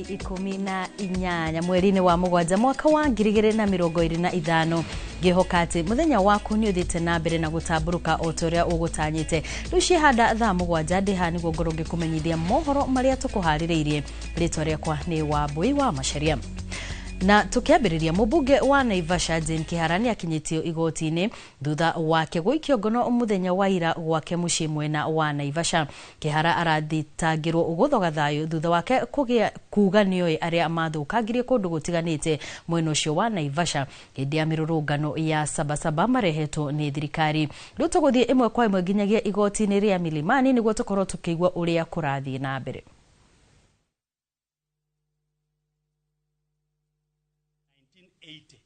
Tarĩki 18 mweri-inĩ wa 7 mwaka wa 2025, ngĩhoka atĩ mũthenya waku nĩ ũthiĩte na mbere na gũtambũrũka o ta ũrĩa ũgũtanyĩte. Rĩu ciĩhanda thaa 7 ndĩ haha nĩguo ngorwo ngĩkũmenyithia mohoro marĩa tũkũharĩrĩirie. Rĩtwa rĩakwa nĩ Wambui wa Macharia. Na tukiambĩrĩria, mũmbunge wa Naivasha Jane Kihara nĩ akinyĩtio igoti-inĩ thutha wake gũikio ngono mũthenya wa ira gwake mũciĩ mwena wa Naivasha. Kihara arathitangĩrwo gũthoga thayũ thutha wake kũgĩa kuga nĩoĩ arĩa mathũkangirie kũndũ gũtiganĩte mwena ũcio wa Naivasha hĩndĩ ya mĩrũrũngano ya Sabasaba marehetwo nĩ thirikari. Rĩu tũgũthiĩ ĩmwe kwa ĩmwe nginyagia igoti-inĩ rĩa Milimani nĩguo tũkorwo tũkĩigua ũrĩa kũrathiĩ na mbere. 1980.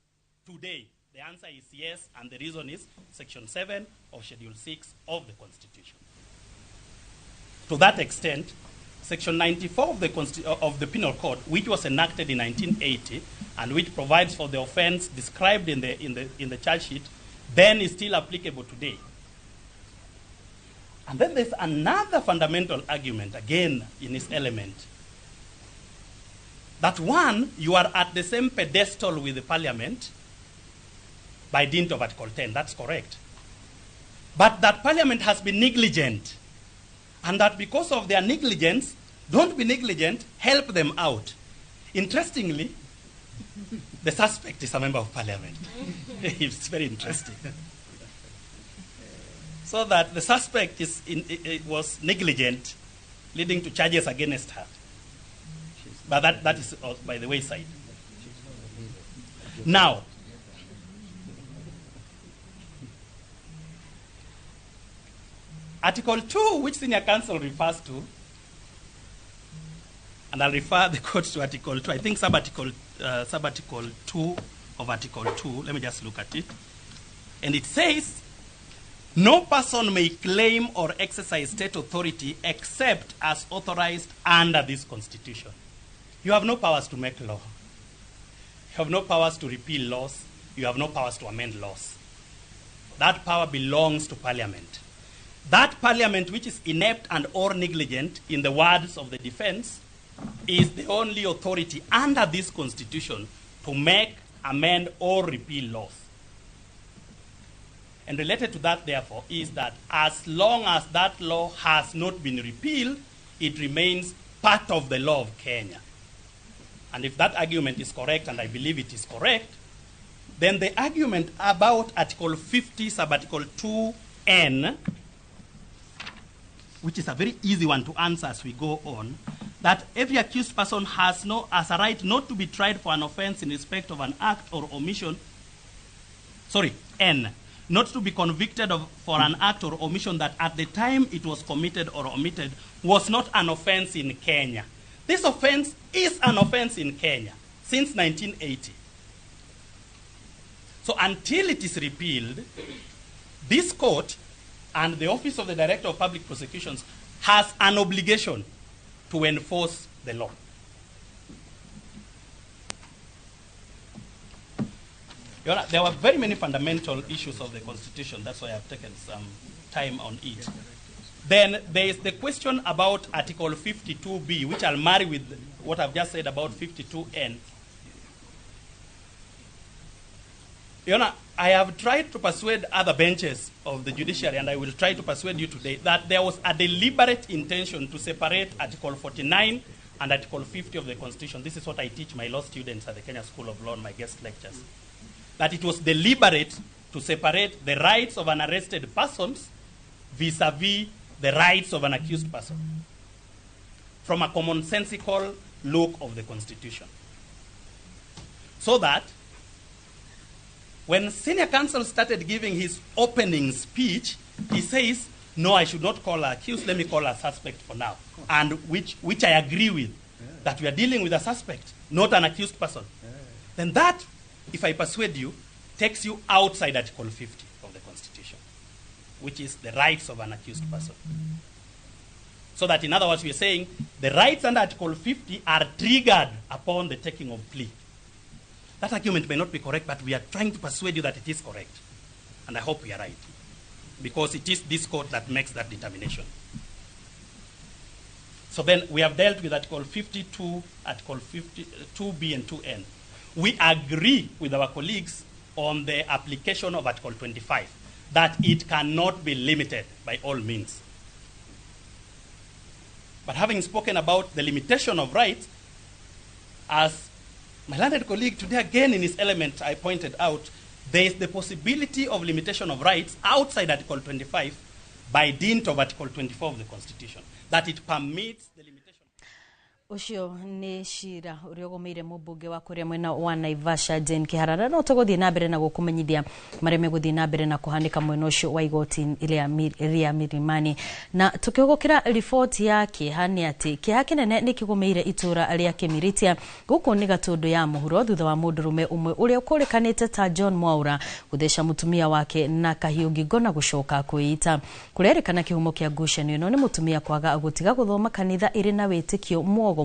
Today, the answer is yes, and the reason is Section 7 of Schedule 6 of the Constitution. To that extent, Section 94 of the Penal Code, which was enacted in 1980 and which provides for the offense described in the charge sheet, then is still applicable today. And then there's another fundamental argument, again, in this element. That one, you are at the same pedestal with the parliament by dint of Article 10. That's correct. But that parliament has been negligent. And that because of their negligence, don't be negligent, help them out. Interestingly, the suspect is a member of parliament. It's very interesting. So that the suspect was negligent, leading to charges against her. But that is by the wayside. Now, Article 2, which Senior Counsel refers to, and I'll refer the court to Article 2, I think subarticle 2 of Article 2. Let me just look at it. And it says, no person may claim or exercise state authority except as authorized under this Constitution. You have no powers to make law. You have no powers to repeal laws. You have no powers to amend laws. That power belongs to Parliament. That Parliament, which is inept and or negligent, in the words of the defense, is the only authority under this Constitution to make, amend, or repeal laws. And related to that, therefore, is that as long as that law has not been repealed, it remains part of the law of Kenya. And if that argument is correct, and I believe it is correct, then the argument about Article 50, Subarticle 2N, which is a very easy one to answer as we go on, that every accused person has a right not to be tried for an offense in respect of an act or omission, sorry, N, not to be convicted for an act or omission that at the time it was committed or omitted was not an offense in Kenya. This offense is an offense in Kenya since 1980. So until it is repealed, this court and the Office of the Director of Public Prosecutions has an obligation to enforce the law. Your Honor, there were very many fundamental issues of the Constitution. That's why I've taken some time on it. Then there is the question about Article 52B, which I'll marry with what I've just said about 52N. Your Honor, I have tried to persuade other benches of the judiciary, and I will try to persuade you today, that there was a deliberate intention to separate Article 49 and Article 50 of the Constitution. This is what I teach my law students at the Kenya School of Law in my guest lectures. That it was deliberate to separate the rights of an arrested person vis-a-vis the rights of an accused person from a commonsensical look of the Constitution. So that when senior counsel started giving his opening speech, he says, no, I should not call her accused, let me call her suspect for now. And which I agree with, that we are dealing with a suspect, not an accused person. Then that, if I persuade you, takes you outside Article 50 of the Constitution, which is the rights of an accused person. So that, in other words, we are saying the rights under Article 50 are triggered upon the taking of plea. That argument may not be correct, but we are trying to persuade you that it is correct. And I hope we are right, because it is this court that makes that determination. So then we have dealt with Article 52, Article 52B and 2N. We agree with our colleagues on the application of Article 25, that it cannot be limited by all means. But having spoken about the limitation of rights, as my learned colleague today again in his element I pointed out, there is the possibility of limitation of rights outside Article 25 by dint of Article 24 of the Constitution, that it permits the limitation. Ucio nĩ cira ũrĩa ũgũmĩire mũmbunge wa kũrĩa mwena wa Naivasha Jane Kĩharara. No tũgũthiĩ na mbere na gũkũmenyithia marĩa megũthiĩ na mbere na kũhanĩka mwena ũcio wa igoti rĩa Milimani. Na tũkĩhũgũkĩra riboti ya kĩeha nĩ atĩ kĩeha kĩnene nĩ kĩgũmĩire itũra rĩa Kĩmiritia gũkũ nĩ Gatũndũ ya mũhuro thutha wa mũndũrũme ũmwe ũrĩa ũkũrĩkanĩte ta John Mwaura gũtheca mũtumia wake na kahiũ ngingo na gũcoka kwĩita. Kũrerĩkana kĩhumo kĩa ngucanio ĩno nĩ mũtumia kwaga gũtiga gũthoma kanitha ĩrĩ na wĩtĩkio mwogomu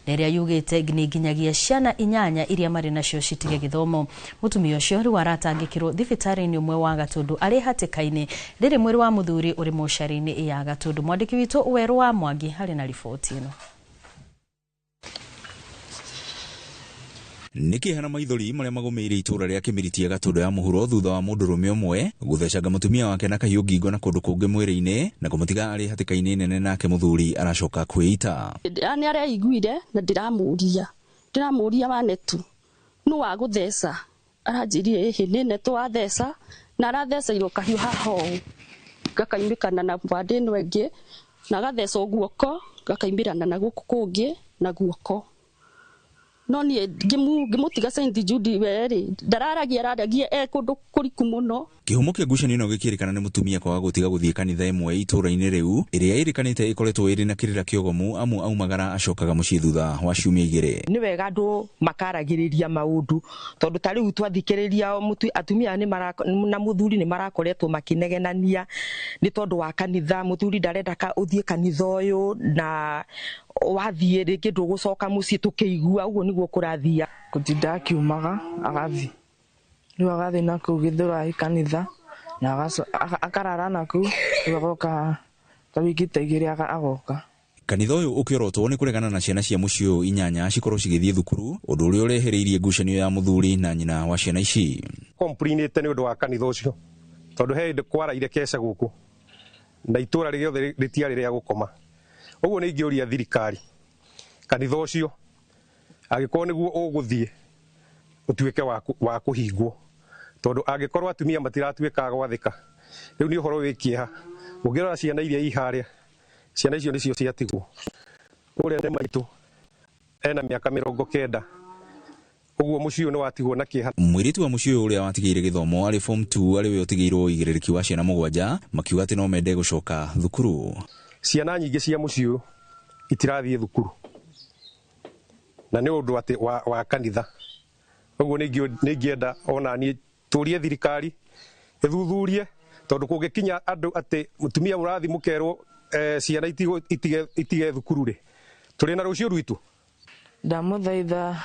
na ĩrĩa yugĩte nĩ nginyagia ciana 8 iria marĩ nacio citige gĩthomo. Mũtumia ũcio rĩu aratangĩkĩrwo thibitarĩ-inĩ ũmwe wa Gatũndũ arĩ hatĩka-inĩ rĩrĩ mwĩrĩ wa mũthuri ũrĩ mocarĩ-inĩ ya Gatũndũ. Mwandĩki witũ Werũ wa Mwangi harĩ na riboti ĩno. Nĩ kĩeha na maithori marĩa magũmĩire itũra rĩa Kĩmiritia Gatũndũ ya mũhuro thutha wa mũndũrũme ũmwe gũthecanga mũtumia wake na kahiũ ngingo na kũndũ kũngĩ mwĩrĩ-inĩ na kũmũtiga arĩ hatĩka-inĩ nene, nake mũthuri aracoka kwĩita. Nĩ areiguire na ndĩramũria wa netu nũ wa gũtheca, aranjĩrire ĩhĩ nĩ netu watheca, na aratheceirwo kahiũ haha ũũ gakaimĩkana na bande ĩno ĩngĩ, na agathecwo guoko gakaimĩrana na gũkũ kũngĩ na guoko. No niĩ ngĩmũtiga Saint Jude werĩ ndararagia, araragia e kũndũ kũriku mũno. Kĩhumo kĩa ngucanio ĩno gĩkĩrĩkana nĩ mũtumia kwaga gũtiga gũthiĩ kanitha ĩmwe itũra-inĩ rĩu ĩrĩa ĩrĩkanĩte ĩkoretwo ĩrĩ na kĩrĩra kĩogomu amu aumagara acokaga mũciĩ thutha wa ciumia 2. Nĩ wega andũ makaragĩrĩria maũndũ tondũ ta rĩu twathikĩrĩria atumia na mũthuri nĩ marakoretwo makĩnegenania nĩ tondũ wa kanitha. Mũthuri ndarenda ũthiĩ kanitha ũyũ na wathiĩ rĩngĩ ndũgũcoka mũciĩ, tũkĩigua ũguo nĩguo kũrathia. Gũtinda akiumaga agathiĩ rĩu agathiĩ na kũu Gĩthũrai kanitha na akarara na kũu, rĩu agoka ta wiki ta 2 agoka. Kanitha ũyũ ũkĩorotwo nĩ kũregana na ciana cia mũciĩ ũyũ 8 cikorwo cigĩthiĩ thukuru, ũndũ ũrĩa ũrehereirie ngucanio ya mũthuri na nyina wa ciana ici. Complainĩte nĩ ũndũ wa kanitha ũcio tondũ he hĩndĩ kwaraire keca gũkũ na itũra rĩothe rĩtiarĩ rĩa gũkoma. Ũguo nĩ ingĩũria thirikari kanitha ũcio angĩkorwo nĩguo ũgũthiĩ ũtuĩke wa kũhingwo, tondũ angĩkorwo atumia matiratuĩka a gwathĩka rĩu nĩ ũhoro wĩ kĩeha. Ũngĩrora ciana iria i harĩa, ciana icio nĩcio ciatigwo. Ũrĩa nĩ maitũ ena mĩaka 90, ũguo mũciĩ ũyũ nĩ watigwo na kĩeha. Mũirĩtu wa mũciĩ ũyũ ũrĩa watigĩire gĩthomo arĩ form 2 arĩ we ũtigĩirwo ũigĩrĩrĩki wa ciana 7 makiuga atĩ no mende gũcoka thukuru. Ciana nyingĩ cia mũciĩ ũyũ itirathiĩ thukuru na nĩ ũndũ atĩ wa kanitha. Ũguo nĩ ingĩenda ona niĩ tũrie thirikari ĩthuthurie, tondũ kũngĩkinya andũ atĩ mũtumia mũrathiĩ mũkerwo ciana itige thukuru rĩ, tũrĩ na rũciũ rwitũ. Ndamũthaitha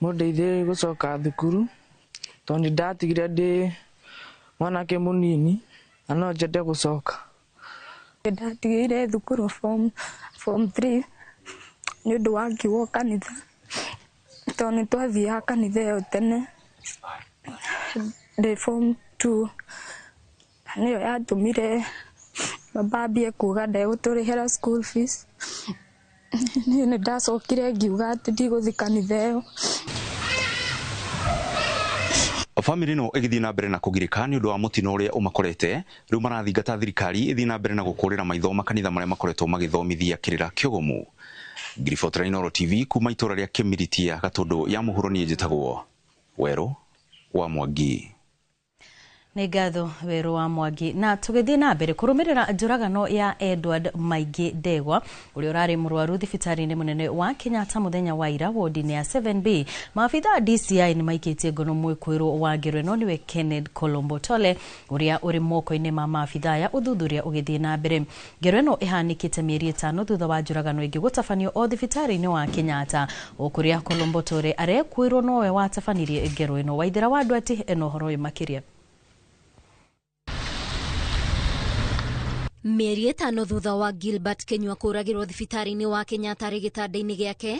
mũndeithĩrĩrie gũcoka thukuru tondũ nĩ ndatigire ndĩ mwanake mũnini na no njende gũcoka. Ndatigire thukuru form 3 nĩ ũndũ wa ngiugo kanitha, tondũ nĩ twathiaga kanitha ĩyo tene ndĩ form 2, nĩyo yatũmire baba ambie kuga ndegũtũrĩhĩra school fees. Niĩ nĩ ndacokire ngiuga atĩ ndigũthiĩ kanitha ĩyo. Famĩlĩ ĩno ĩgĩthiĩ na mbere na kũgirĩka nĩ ũndũ wa mũtino ũrĩa ũmakorete, rĩu marathingata thirikari ĩthiĩ na mbere na gũkũrĩra maitho makanitha marĩa makoretwo magĩthomithia kĩrĩra kĩogomu. Ngiribotera Inooro TV kuma itũra rĩa Kĩmiritia Gatũndũ ya mũhuro, niĩ njĩtagwo Werũ wa Mwangi. Nĩ ngatho Werũ wa Mwangi. Na tũgĩthiĩ na mbere kũrũmĩrĩra njũragano ya Edward Maingĩ Ndegwa ũrĩa ũrarĩ mũrwaru thibitarĩ-inĩ mũnene wa Kenyatta mũthenya wa ira wodi-inĩ ya 7B, maabitha a DCI nĩ maikĩtie ngono mwĩkũĩrwo wa ngero ĩno nĩwe Kenneth Colombo Tole ũrĩa ũrĩ moko-inĩ ma maabitha aya ũthuthuria ũgĩthiĩ na mbere. Ngero ĩno ĩhanĩkĩte mĩeri 5 thutha wa njũragano ĩngĩ gũtabanio o thibitarĩ-inĩ wa Kenyatta, o kũrĩa Colombo Tole arekwĩrwo nowe watabanirie ngero ĩno. Waithera wa Ndwati ena ũhoro ũyũ makĩria. Mĩeri 5 thutha wa Gilbert Kinyua kũragĩrwo thibitarĩ-inĩ wa Kenyatta arĩ gĩtanda-inĩ gĩake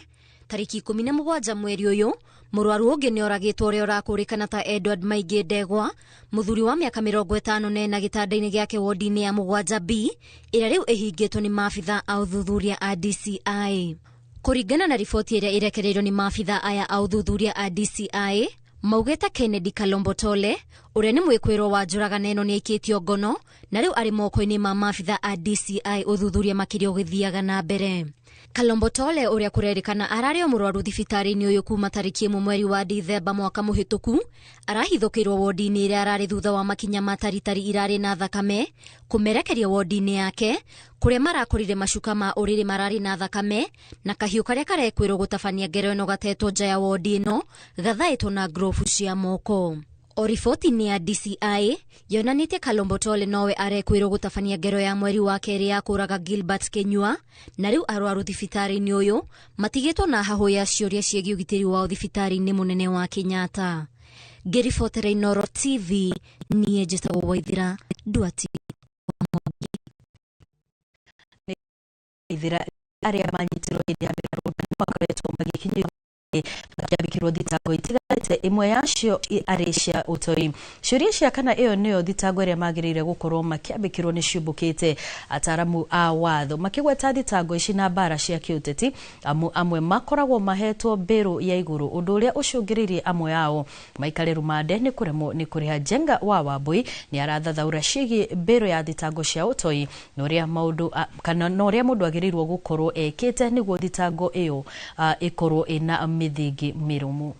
tarĩki 17 mweri ũyũ, mũrwaru ũngĩ nĩ oragĩtwo ũrĩa ũrakũrĩkana ta Edward Maingĩ Ndegwa, mũthuri wa mĩaka 54 gĩtanda-inĩ gĩake wodi-inĩ ya 7 B ĩrĩa rĩu ĩhingĩtwo nĩ maabitha a ũthuthuria a DCI. Kũringana na riboti ĩrĩa ĩrekereirio nĩ maabitha aya a ũthuthuria a DCI, maugĩte Kennedy Kalombo Tole ũrĩa nĩ mwĩkwĩrwo wa njũragano ĩno nĩ aikĩtio ngono na rĩu arĩ moko-inĩ ma maabitha a DCI ũthuthuria makĩria ũgĩthiaga na mbere. Kalombo Tole ũrĩa kũrerĩkana ararĩ o mũrwaru thibitarĩ-inĩ ũyũ kuma tarĩki 1 mweri wa Dithemba mwaka mũhĩtũku, arahithũkĩirwo wodi-inĩ ĩrĩa ararĩ thutha wa makinya ma taritari irarĩ na thakame kũmerekeria wodi-inĩ yake kũrĩa marakorire macuka ma ũrĩrĩ mararĩ na thakame na kahiũ karĩa karekwĩrwo gũtabania ngero ĩno gatetwo nja ya wodi ĩno gathaĩtwo na grovu cia moko. O riboti-inĩ ya DCI yonanĩtie Kalombo Tole nowe arekwĩrwo gũtabania ngero ya mweri wa kerĩ ya kũraga Gilbert Kinyua na rĩu arwaru thibitarĩ-inĩ ũyũ matigĩtwo na hahũ ya ciũria ciĩgiĩ ũgitĩri wao thibitarĩ-inĩ mũnene wa Kenyatta. Ngĩribotera Inooro TV, niĩ njĩtagwo Waithira Nduati. Waithira arĩa manyitirwo hĩndĩ ya mĩrũrũngano makoretwo magĩkinyio makĩambĩkĩrwo thitango itiganĩte, ĩmwe yacio arĩ cia ũtoi. Ciũria cia kana ĩyo nĩyo thitango ĩrĩa magĩrĩire gũkorwo makĩambĩkĩrwo nĩ ciũmbũkĩte. Ataramu a watho makĩgweta thitango ici na mbara cia kĩũteti, amu amwe makoragwo mahetwo mbĩrũ ya igũrũ, ũndũ ũrĩa ũcũngĩrĩirie amwe ao maikare rumande nĩ kũremwo nĩ kũrĩha. Njenga wa Wambui nĩ arathathaũra ciĩgiĩ mbĩrũ ya thitango cia ũtoi na ũrĩa maũndũ kana na ũrĩa mũndũ agĩrĩirwo gũkorwo ekĩte nĩguo thitango ĩyo ĩkorwo ĩna mĩthingi mĩrũmu.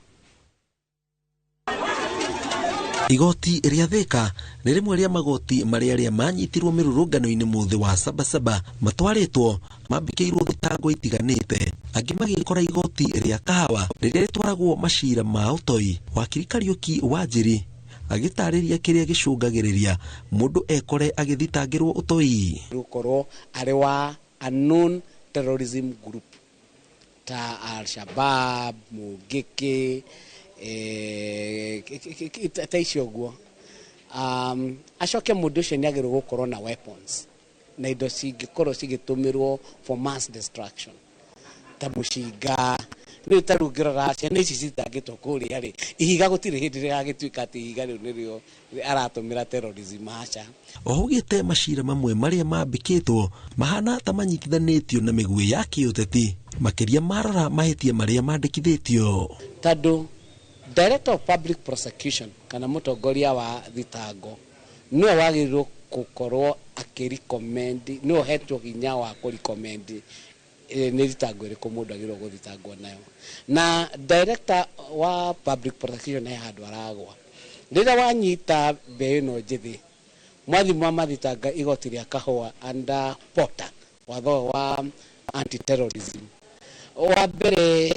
Igoti rĩa Thika nĩ rĩmwe rĩa magoti marĩa arĩa manyitirwo mĩrũrũngano-inĩ mũthĩ wa Sabasaba matwarĩtwo mambĩkĩirwo thitango itiganĩte, angĩ magĩkora igoti rĩa Kahawa rĩrĩa rĩtwaragwo macira ma ũtoi. Wakiri Kariũki Wanjiri agĩtarĩria kĩrĩa gĩcũngagĩrĩria mũndũ ekore agĩthitangĩrwo ũtoi. Gũkorwo arĩ wa a known terrorism group ta Al-Shabaab, Mungiki, ta icio ũguo. Acoke mũndũ ũcio nĩ agĩrĩirwo gũkorwo na weapons na indo cingĩkorwo cigĩtũmĩrwo for mass destruction ta mũcinga. Rĩu ta rĩu ũngĩrora ciana ici citangĩtwo kũrĩa rĩ, ihiga gũtirĩ hĩndĩ rĩgagĩtuĩka atĩ ihiga rĩu nĩrĩo aratũmĩra terrorism, aca. Ougĩte macira mamwe marĩa mambĩkĩtwo mahana ta manyitithanĩtio na mĩguĩ ya kĩũteti, makĩria marora mahĩtia marĩa mandĩkithĩtio. Tondũ Director of Public Prosecution kana mũtongoria wa thitango nĩwe wagĩrĩirwo gũkorwo akĩrecommend, nĩwe ũhetwo hinya wa kũrecommend nĩ thitango ĩrĩkũ mũndũ agĩrĩirwo gũthitangwo nayo. Na Director wa Public Prosecution he handũ aragwa. Rĩrĩa wanyita mbeũ ĩno njĩthĩ, mwathi mwamathitanga igoti rĩa Kahũa under Porter, watho wa anti-terrorism. Wa mbere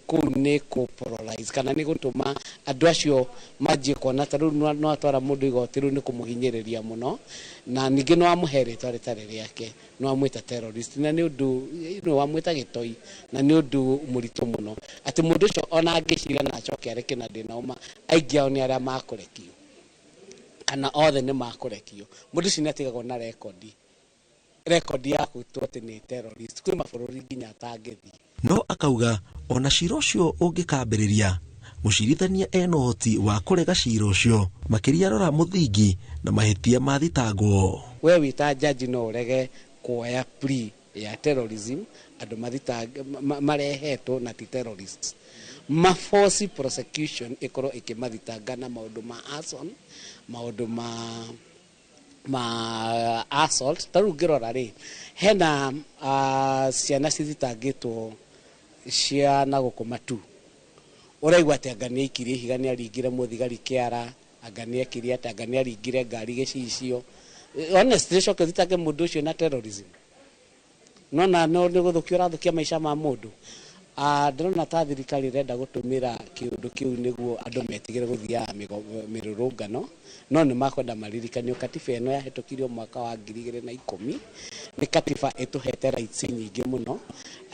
kũu nĩ kũ polarize kana nĩ gũtũma andũ acio manjie kuona ta rĩu no atwara mũndũ igoti rĩu nĩ kũmũhinyĩrĩria mũno, na ningĩ no amũhe rĩtwa rĩtarĩ rĩake, no amwĩta terrorist, na nĩ ũndũ no amwĩta gĩtoi, na nĩ ũndũ mũritũ mũno atĩ mũndũ ũcio ona angĩcira na acoke areke na ndĩna ũma, aingĩ ao nĩ arĩa makũrekio kana othe nĩ makũrekio. Mũndũ ũcio nĩ atigagwo na rekondi ya gwĩtwo atĩ nĩ terrorist kwĩ mabũrũri nginya atangĩthiĩ. No akauga ona cira ũcio ũngĩkambĩrĩria, mũcirithania ena ũhoti wa kũrega cira ũcio, makĩria rora mũthingi na mahĩtia ma thitangwo. We wĩ ta jaji no ũrege kuoya plea ya terrorism andũ marehetwo na ti terrorists, maforce prosecution ĩkorwo ĩkĩmathitanga na maũndũ ma arson, maũndũ ma assault. Ta rĩu ngĩrora rĩ, hena ciana cithitangĩtwo cia na gũkũ matu, ũraigua atĩ anga nĩ aikirie ihiga nĩ aringire mũthigari kĩara, anga nĩ ekire atĩ anga nĩ aringire ngari gĩcicio. Honestly, coke ũthitange mũndũ ũcio na terrorism, nona no nĩ gũthũkia ũrathũkia maica ma mũndũ. Ndĩrona ta thirikari ĩrenda gũtũmĩra kĩũndũ kĩu nĩguo andũ metigĩre gũthiaga mĩrũrũngano, no nĩ makwenda maririkanio katiba ĩno yahĩtũkirio mwaka wa 2010 nĩ katiba ĩtũhete rights nyingĩ mũno,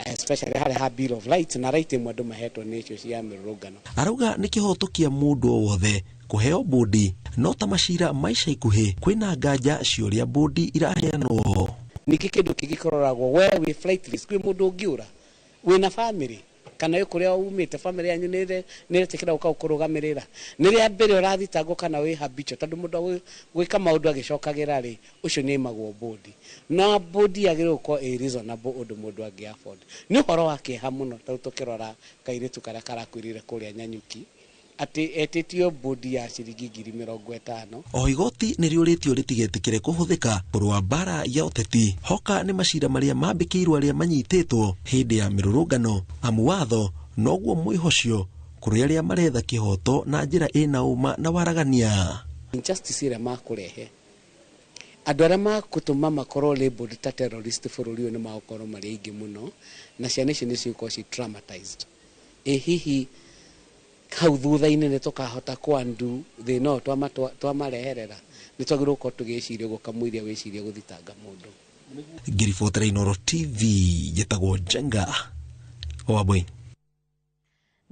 especially harĩa ha Bill of Rights, na right ĩmwe andũ mahetwo nĩ icio cia mĩrũrũngano. Arauga nĩ kĩhoto kĩa mũndũ o wothe Kũheo bũndi no ta macira ma ica ikuhĩ kwĩna nganja ciũria bũndi iraheanwo. Ningĩ kĩndũ kĩngĩ kĩroragwo, we wĩ flight risk, kwĩ mũndũ ũngĩũra wĩna family kana wĩ kũrĩa umĩte, family yanyu nĩ ĩretĩkĩra gũka gũkũrũgamĩrĩra. Nĩ rĩa mbere ũrathitangwo kana wĩ habitual, tondũ mũndũ gwĩka maũndũ agĩcokagĩra rĩ, ũcio nĩ aimagwo bũndi. Na bũndi yagĩrĩirwo gũkorwo ĩ reasonable ũndũ mũndũ angĩ afford. Nĩ ũhoro wa kĩeha mũno ta rĩu tũkĩrora kairĩtu karĩa karakuĩrĩire kũrĩa Nanyuki, atĩ etĩtio bũndi ya ciringi 50,000. O igoti nĩ rĩũrĩtio rĩtigetĩkĩre kũhũthĩka kũrũa mbara ya ũteti hoka nĩ macira marĩa mambĩkĩirwo arĩa manyitĩtwo hĩndĩ ya mĩrũrũngano, amu watho noguo mwĩhocio kũrĩ arĩa maretha kĩhoto na njĩra ĩna ũma na waragania. Injustice ĩrĩa makũrehe, andũ arĩa makũtũma makorwo labeled ta terrorist bũrũri ũyũ nĩ magũkorwo marĩ aingĩ mũno, na ciana icio nĩ cigũkorwo ci traumatized. Ĩ hihi hau thutha-inĩ nĩ tũkahota kwandu thĩna ũyũ twamareherera? Nĩ twagĩrĩirwo gũkorwo tũgĩciria ũguo kamũiria wĩcirie gũthitanga mũndũ. Ngĩribotera Inooro TV, njĩtagwo Njenga wa Bũi.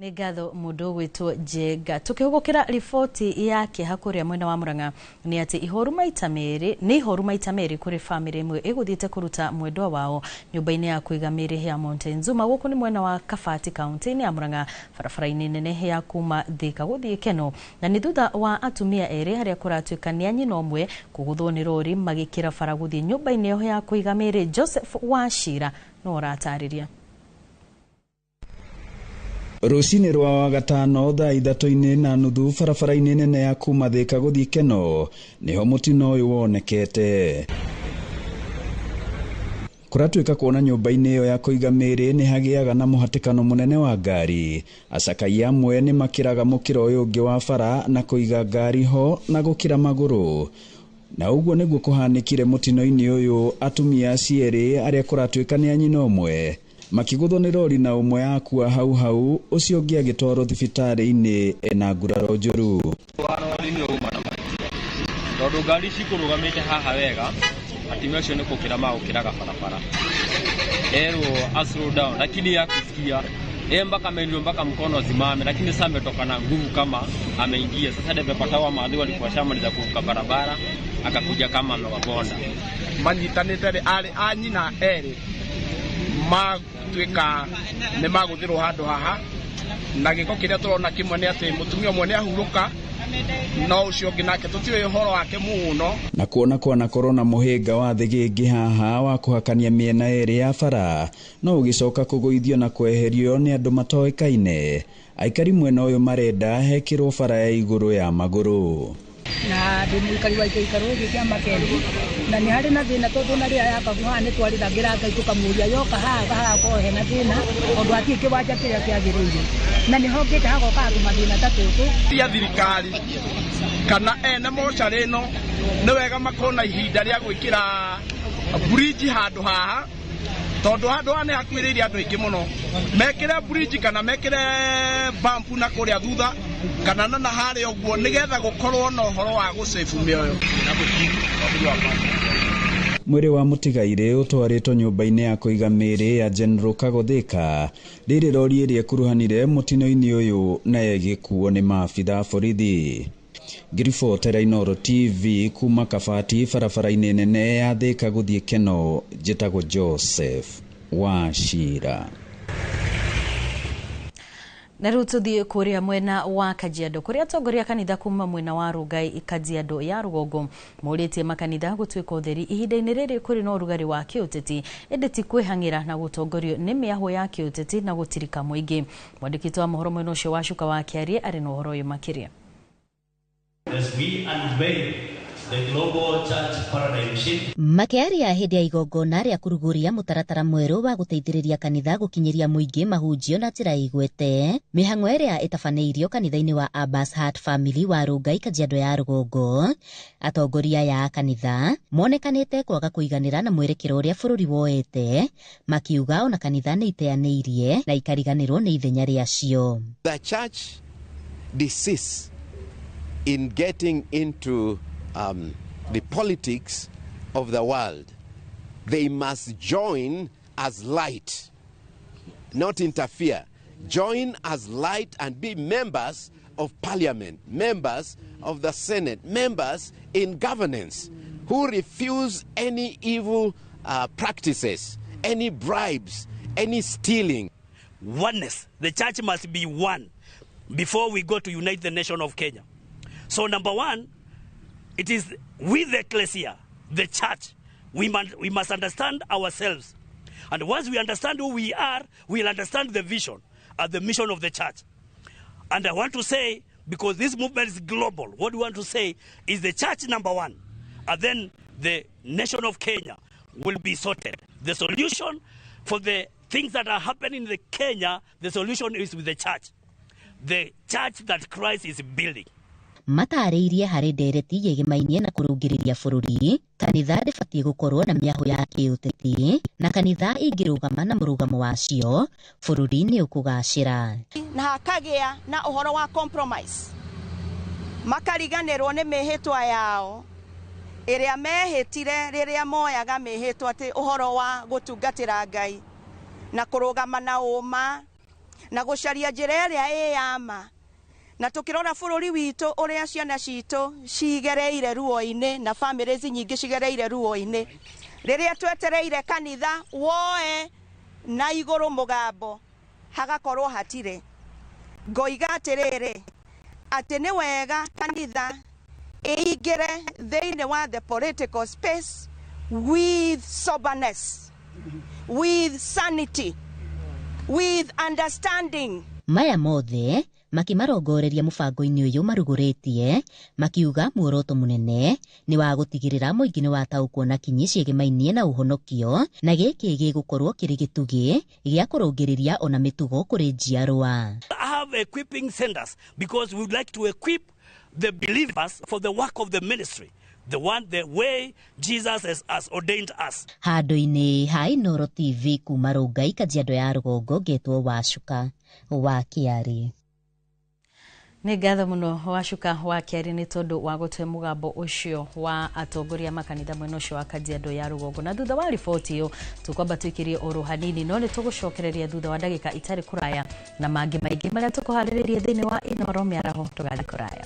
Nĩ ngatho mũndũ ũgwĩtwo Njenga. Tũkĩhũgũkĩra riboti ya kĩeha kũrĩa mwena wa Murang'a nĩ atĩ ihoru maita merĩ nĩ ihoru maita merĩ kũrĩ bamĩrĩ ĩmwe ĩgũthiĩte kũruta mwendwa wao nyũmba-inĩ ya kũiga mĩĩrĩ ya Mountain Zuma gũkũ nĩ mwena wa Kabati kaunti-inĩ ya Murang'a, barabara-inĩ nene ya kuma Thika gũthiĩ Keno, na nĩ thutha wa atumia erĩ arĩa kũratuĩka nĩ a nyina ũmwe kũgũthwo nĩ rori magĩkĩra bara gũthiĩ nyũmba-inĩ ĩyo ya kũiga mĩĩrĩ. Joseph Wachira no ũratarĩria. Rũcinĩ rwa wagatano thaa 3:30 barabara-inĩ nene ya kuma Thika gũthiĩ Keno nĩho mũtino ũyũ wonekete. Kũratuĩka kuona nyũmba-inĩ ĩyo ya kũiga mĩĩrĩ nĩ hagĩaga na mũhatĩkano mũnene wa ngari. Acakai amwe nĩ makĩraga mũkĩra ũyũ ũngĩ wa bara na kũiga ngari ho na gũkĩra magũrũ. Na ũguo nĩguo kũhanĩkire mũtino-inĩ ũyũ, atumia acio erĩ arĩa kũratuĩka nĩ a nyina ũmwe makĩgũthwo nĩ rori na ũmwe akua hau hau, ũcio ũngĩ agĩtwarwo thibitarĩ-inĩ ena nguraro njũru. Rori nĩ uma na mahĩtia tondũ ngari cikũrũgamĩte haha wega, atumia acio nĩ gũkĩra magũkĩraga barabara, erwo a slow down, lakini hakusikia yeye mpaka ameambiwa mpaka mkono asimame, lakini sasa ametoka na nguvu kama ameingia. Sasa ndepata wa maadhi walikuwa shamaliza kuvuka barabara, akakuja kama amewabonda. Manyitanĩte rĩ, arĩ a nyina erĩ matuĩka nĩ magũthirwo handũ haha, na gĩko kĩrĩa tũrona kĩmwe nĩ atĩ mũtumia ũmwe nĩ ahurũka, no ũcio ũngĩ nake tũtiũĩ ũhoro wake mũno. Na kuona kwanakorwo na mũhĩnga wa thĩgĩngĩ haha wa kũhakania mĩena ĩrĩ ya bara no ũgĩcoka kũgũithio na kweherio nĩ andũ matoĩkaine. Aikari mwena ũyũ marenda hekĩrwo bara ya igũrũ ya magũrũ. Na ndĩ mũikari wa gĩikaro gĩkĩ kĩa Makendi, na nĩ harĩ na thĩna tondũ na rĩrĩa yakagwo haha nĩ twarĩragĩra Ngai tũkamũria yoka haha hagakorwo hena thĩna tondũ hatirĩ kĩwanja kĩrĩa kĩagĩrĩire, na nĩ hokĩte hagoka tũmathĩna ta tũtũ. Tia thirikari kana ene mocarĩ ĩno nĩ wega makorwo na ihinda rĩa gwĩkĩra bridge handũ haha, tondũ handũ haha nĩ hakuhĩrĩirie andũ aingĩ mũno. Mekĩre bridge kana mekĩre bump na kũrĩa thutha kana na harĩa ũguo, nĩgetha gũkorwo na ũhoro wa gũsave mĩoyo. Mwĩrĩ wa mũtigairĩ ũtwarĩtwo nyũmba-inĩ ya kũiga mĩĩrĩ ya General Kagothika rĩrĩ rori ĩrĩa ĩkuruhanire mũtino-inĩ ũyũ nayo ĩgĩkuo nĩ maabitha a borithi. Ngĩribotera Inooro TV kuma Kabati barabara-inĩ nene ya Thika gũthiĩ Keno, njĩtagwo Joseph Wachira. Na rĩu tũthiĩ kũrĩa mwena wa Kajiado kũrĩa atongoria kanitha kuma mwena wa Rongai Kajiado ya rũgongo morĩtie makanitha gũtuĩka ũtheri ihinda-inĩ rĩrĩ kũrĩ na ũrugarĩ wa kĩũteti, ĩndĩ ti kwĩhang'ĩra na gũtongorio nĩ mĩahũ ya kĩũteti na gũtirika mũingĩ. Mwandĩki wa mohoro mwena ũcio wa Cuka wa Kĩarie arĩ na ũhoro ũyũ makĩria. As we unveil the global church paradigm shift. Makĩaria hĩndĩ ya igongona rĩa kũrugũria mũtaratara mwerũ wa gũteithĩrĩria kanitha gũkinyĩria mũingĩ mahunjio na njĩra ĩgwete, mĩhang'o ĩrĩa ĩtabanĩirio kanitha-inĩ wa Abbas Heart Family wa Rongai Kajiado ya rũgongo, atongoria aya a kanitha monekanĩte kwaga kũiganĩra na mwerekero ũrĩa bũrũri woete, makiuga ona kanitha nĩ iteanĩirie na ikariganĩrwo nĩ ithenya rĩacio. The church desists in getting into the politics of the world. They must join as light, not interfere. Join as light and be members of parliament, members of the Senate, members in governance who refuse any evil practices, any bribes, any stealing. Oneness. The church must be one before we go to unite the nation of Kenya. So number one, it is with the ecclesia, the church. We must understand ourselves. And once we understand who we are, we'll understand the vision and the mission of the church. And I want to say, because this movement is global, what we want to say is the church number one, and then the nation of Kenya will be sorted. The solution for the things that are happening in the Kenya, the solution is with the church that Christ is building. Matarĩirie harĩ ndereti yĩgĩmainie na kũrũngĩrĩria bũrũri kanitha ndĩbatiĩ gũkorwo na mĩahũ ya kĩũteti na kanitha ingĩrũgama na mũrũgamo wacio bũrũri nĩ ũkũgacĩra na hakagĩa na ũhoro wa compromise makariganĩrwo nĩ mĩhĩtwa yao ĩrĩa mehĩtire rĩrĩa moyaga mĩhĩtwa atĩ ũhoro wa gũtungatĩra Ngai na kũrũgama na ũma na gũcaria njĩra ĩrĩa ĩ ya ma na tukirora bũrũri witũ ũrĩa ciana citũ cigereire ruo-inĩ na families nyingĩ cigereire ruo-inĩ rĩrĩa twetereire kanitha woe na igũrũ mũgambo hagakorwo hatirĩ ngoiga atĩrĩrĩ atĩ nĩ wega kanitha ĩingĩre thĩinĩ wa the political space with soberness, with sanity, with understanding. Maya mothe makimarongoreria mũbango-inĩ ũyũ marugũrĩtie makiuga muoroto mũnene nĩ wa gũtigĩrĩra mũingĩ nĩ wataũkwo na kinyi ciĩgĩmainie na ũhonokio na gĩkĩ gĩgũkorwo kĩrĩ gĩtugĩ gĩa kũrũngĩrĩria ona mĩtugo kũrĩ njiarwa. I have equipping centers because we would like to equip the believers for the work of the ministry, the way Jesus has ordained us. Handũ-inĩ ha Inooro TV kuma Rongai Kajiado ya rũgongo ngetwo Wacuka wa Kĩarĩ. Nĩ ngatho mũno Wacuka wa Kĩarĩ nĩ tondũ wa gũtwe mũgambo ũcio wa atongoria makanitha mwena ũcio wa Kajiado ya rũgongo. Na thutha wa riboti ĩyo tũkwamba tũikĩrie oro hanini no nĩ tũgũcokereria thutha wa ndagĩka itarĩ kũraya na mangĩ maingĩ marĩa tũkũharĩrĩria thĩinĩ wa Inooro mĩaraho. Tũgathiĩ kũraya.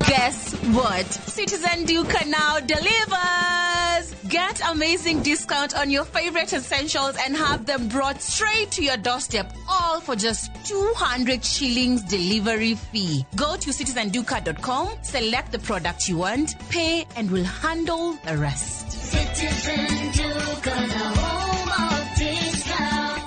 Guess what? Citizen Duka now delivers! Get amazing discount on your favorite essentials and have them brought straight to your doorstep, all for just 200 shillings delivery fee. Go to citizenduka.com, select the product you want, pay, and we'll handle the rest. Citizen Duka, the home of discount.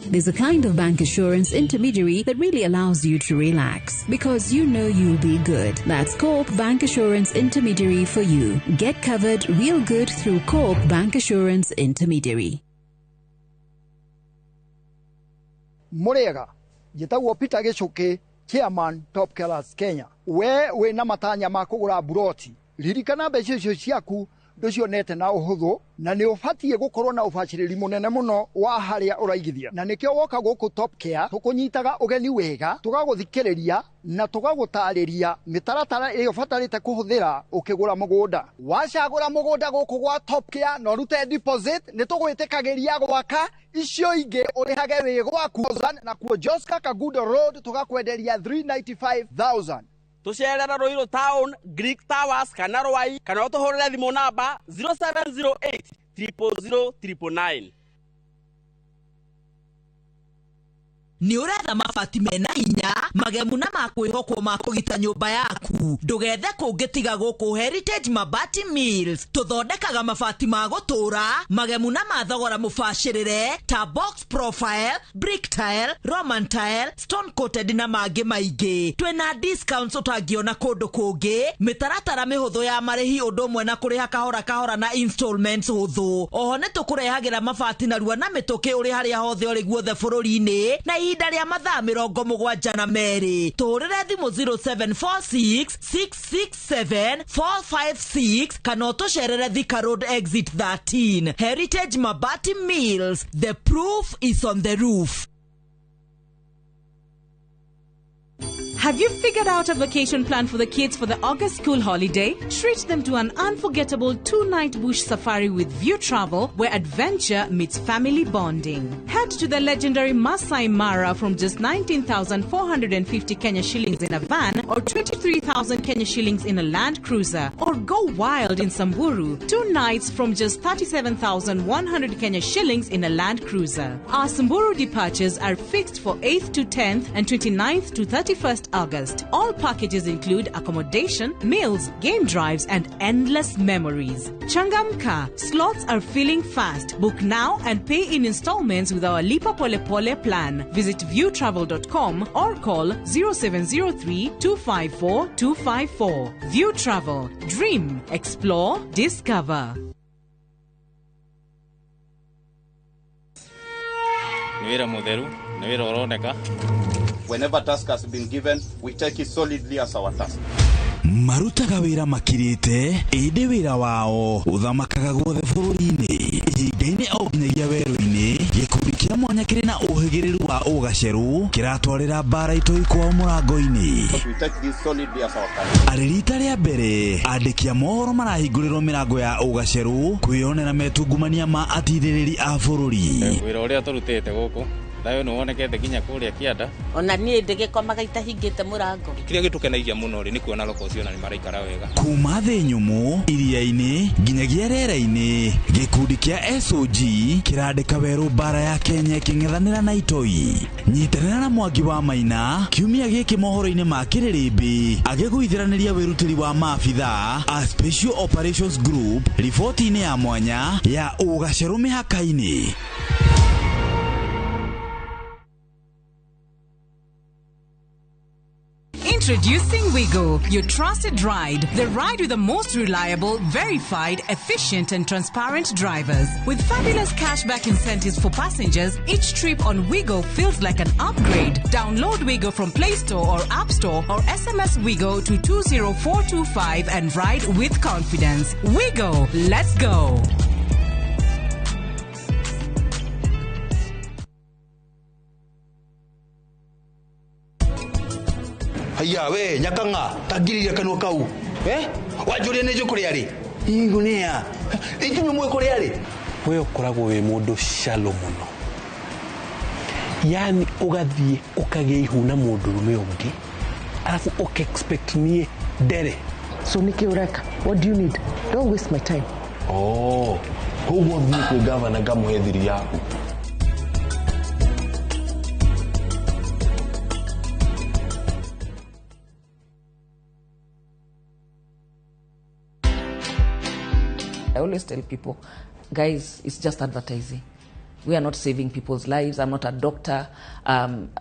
There's a kind of bank assurance intermediary that really allows you to relax because you know you'll be good. That's Co-op Bank Assurance Intermediary for you. Get covered real good through Co-op Bank Assurance Intermediary. Murega, njĩtagwo Peter Gĩchũkĩ, Chairman Top Killers Kenya. We wĩna matanya ma kũgũra buroti, ririkana mbeca icio ciaku ndũcionete na ũhũthũ na nĩ ũbatiĩ gũkorwo na ũbacĩrĩri mũnene mũno wa harĩa ũraigithia, na nĩkĩo woka gũkũ Top Care tũkũnyitaga ũgeni wega, tũgagũthikĩrĩria na tũgagũtarĩria mĩtaratara ĩrĩa ũbatarĩte kũhũthĩra ũkĩgũra mũgũnda. Wacagũra mũgũnda gũkũ gwa Top Care na ũrute deposit, nĩ tũgwĩtĩkagĩria gwaka icio ingĩ ũrĩhage wĩ gwaku, na kuo Joska Kagudo Road tũgakwenderia 395,000. Tucerera Ruiru Town, Greek Towers kana Rwai, kana ũtũhũrĩre thimũ namba 0708 000 999. Nĩ ũretha mabati mena hinya magemu na makwĩhokwo ma kũgita nyũmba yaku, ndũgethe kũngĩ tiga gũkũ Heritage Mabati Mills. Tũthondekaga mabati ma gũtũũra magemu na ma thogora mũbacĩrĩre ta box profile, brick tile, roman tile, stone coated na mangĩ maingĩ. Twĩna discounts ũtangĩona kũndũ kũngĩ, mĩtaratara mĩhũthũ ya marĩhi ũndũ ũmwe na kũrĩha kahora kahora na installments hũthũ. Oho nĩ tũkũrehagĩra mabati narua na mĩtũkĩ ũrĩ harĩa hothe ũrĩ guothe bũrũri-inĩ na ihinda rĩa mathaa 72. Tũhũrĩre thimũ 0746 667 456 kana ũtũcerere Thika Road exit 13. Heritage Mabati Mills, the proof is on the roof. Have you figured out a vacation plan for the kids for the August school holiday? Treat them to an unforgettable 2-night bush safari with View Travel, where adventure meets family bonding. Head to the legendary Masai Mara from just 19,450 Kenya shillings in a van or 23,000 Kenya shillings in a Land Cruiser. Or go wild in Samburu, 2 nights from just 37,100 Kenya shillings in a Land Cruiser. Our Samburu departures are fixed for 8th to 10th and 29th to 31st August. All packages include accommodation, meals, game drives, and endless memories. Changamka, slots are filling fast. Book now and pay in installments with our Lipa Pole Pole plan. Visit viewtravel.com or call 0703 254 254. View Travel. Dream, explore, discover. Nĩ wĩra mũtheru, nĩ wĩra ũroneka. Whenever task has been given, we take it solidly as our task. Marutaga wĩra makirĩte ĩndĩ wĩra wao ũthamakaga guothe bũrũri-inĩ, ihinga-inĩ o nginyagia werũ-inĩ. Gĩkundi kĩa mwanya kĩrĩ na ũhĩgĩrĩru wa ũgacerũ kĩratwarĩra mbara itoi kwao mũrango-inĩ. We take this solidly as our task. Arĩ rita rĩa mbere andĩki a mohoro marahingũrĩrwo mĩrango ya ũgacerũ kwĩyonera metungumania ma atirĩrĩri a bũrũri. Wĩra ũrĩa tũrutĩte gũkũ thayũ nĩ wonekete nginya kũrĩa kĩanda. Ona niĩ ndĩgĩkomaga itahingĩte mũrango. Kĩrĩa gĩtũkenagia mũno rĩ nĩ kuona roko ũcio na nĩ maraikara wega. Kuma thĩ nyũmũ, iria-inĩ nginyagia rĩera-inĩ, gĩkundi kĩa SOG kĩrandĩka werũ mbara ya Kenya ĩkĩng'ethanĩra na itoi. Nyitanĩra na Mwangi wa Maina kiumia gĩkĩ mohoro-inĩ ma Kĩrĩrĩmbĩ agĩgũithĩranĩria wĩrutĩri wa maabithaa a Special Operations Group riboti-inĩ ya mwanya ya ũgacerũ mĩhaka-inĩ. Introducing Wigo, your trusted ride. The ride with the most reliable, verified, efficient and transparent drivers. With fabulous cashback incentives for passengers, each trip on Wigo feels like an upgrade. Download Wigo from Play Store or App Store or SMS Wigo to 20425 and ride with confidence. Wigo, let's go. Haya we nyakanga tagiriria kanua kau wanjuria nĩ njũkũrĩa rĩ igunia ikinyũ mwe kũrĩa rĩ. We ũkoragwo wĩ mũndũ shallow mũno, yani ũgathiĩ ũkagĩa ihu na mũndũrũme ũngĩ alafu ũka-expect niĩ ndere. So nĩkĩ ũreka? What do you need? Don't waste my time. Oh, koguo thiĩ kwĩ gavana ngamũhe thiri yaku. I always tell people, guys, it's just advertising. We are not saving people's lives. I'm not a doctor.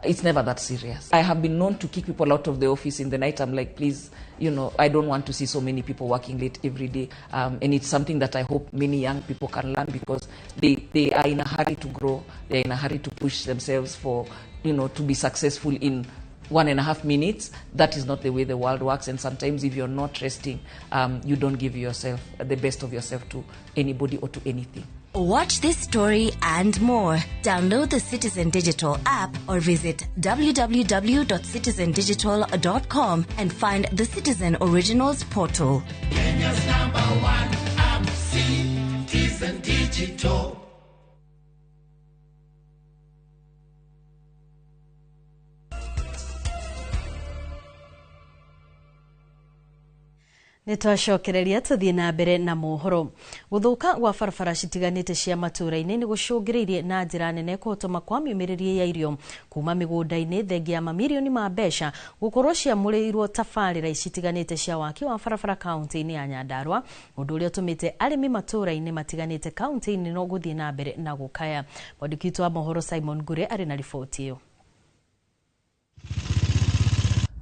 It's never that serious. I have been known to kick people out of the office in the night. I'm like, please, you know, I don't want to see so many people working late every day. And it's something that I hope many young people can learn, because they are in a hurry to grow. They're in a hurry to push themselves for, you know, to be successful in 1.5 minutes. That is not the way the world works. And sometimes if you're not resting, you don't give yourself the best of yourself to anybody or to anything. Watch this story and more. Download the Citizen Digital app or visit www.citizendigital.com and find the Citizen Originals portal. Kenya's number one app, Citizen Digital. Nĩ twacokereria tũthiĩ na mbere na mohoro. Gũthũka gwa barabara citiganĩte cia matũũra-inĩ nĩ gũcũngĩrĩirie na njĩra nene kũhotoma kwa miumĩrĩrie ya irio kuma mĩgũnda-inĩ, thengia ya mamirioni ma mbeca gũkorwo ciamũrĩirwo tabarĩra citiganĩte cia waki wa barabara kaunti-inĩ ya Nyandarua, ũndũ ũrĩa ũtũmĩte arĩmi matũũra-inĩ matiganĩte kaunti-inĩ no gũthiĩ na mbere na gũkaya. Mwandĩki witũ wa mohoro Simon Ngure arĩ na riboti ĩyo.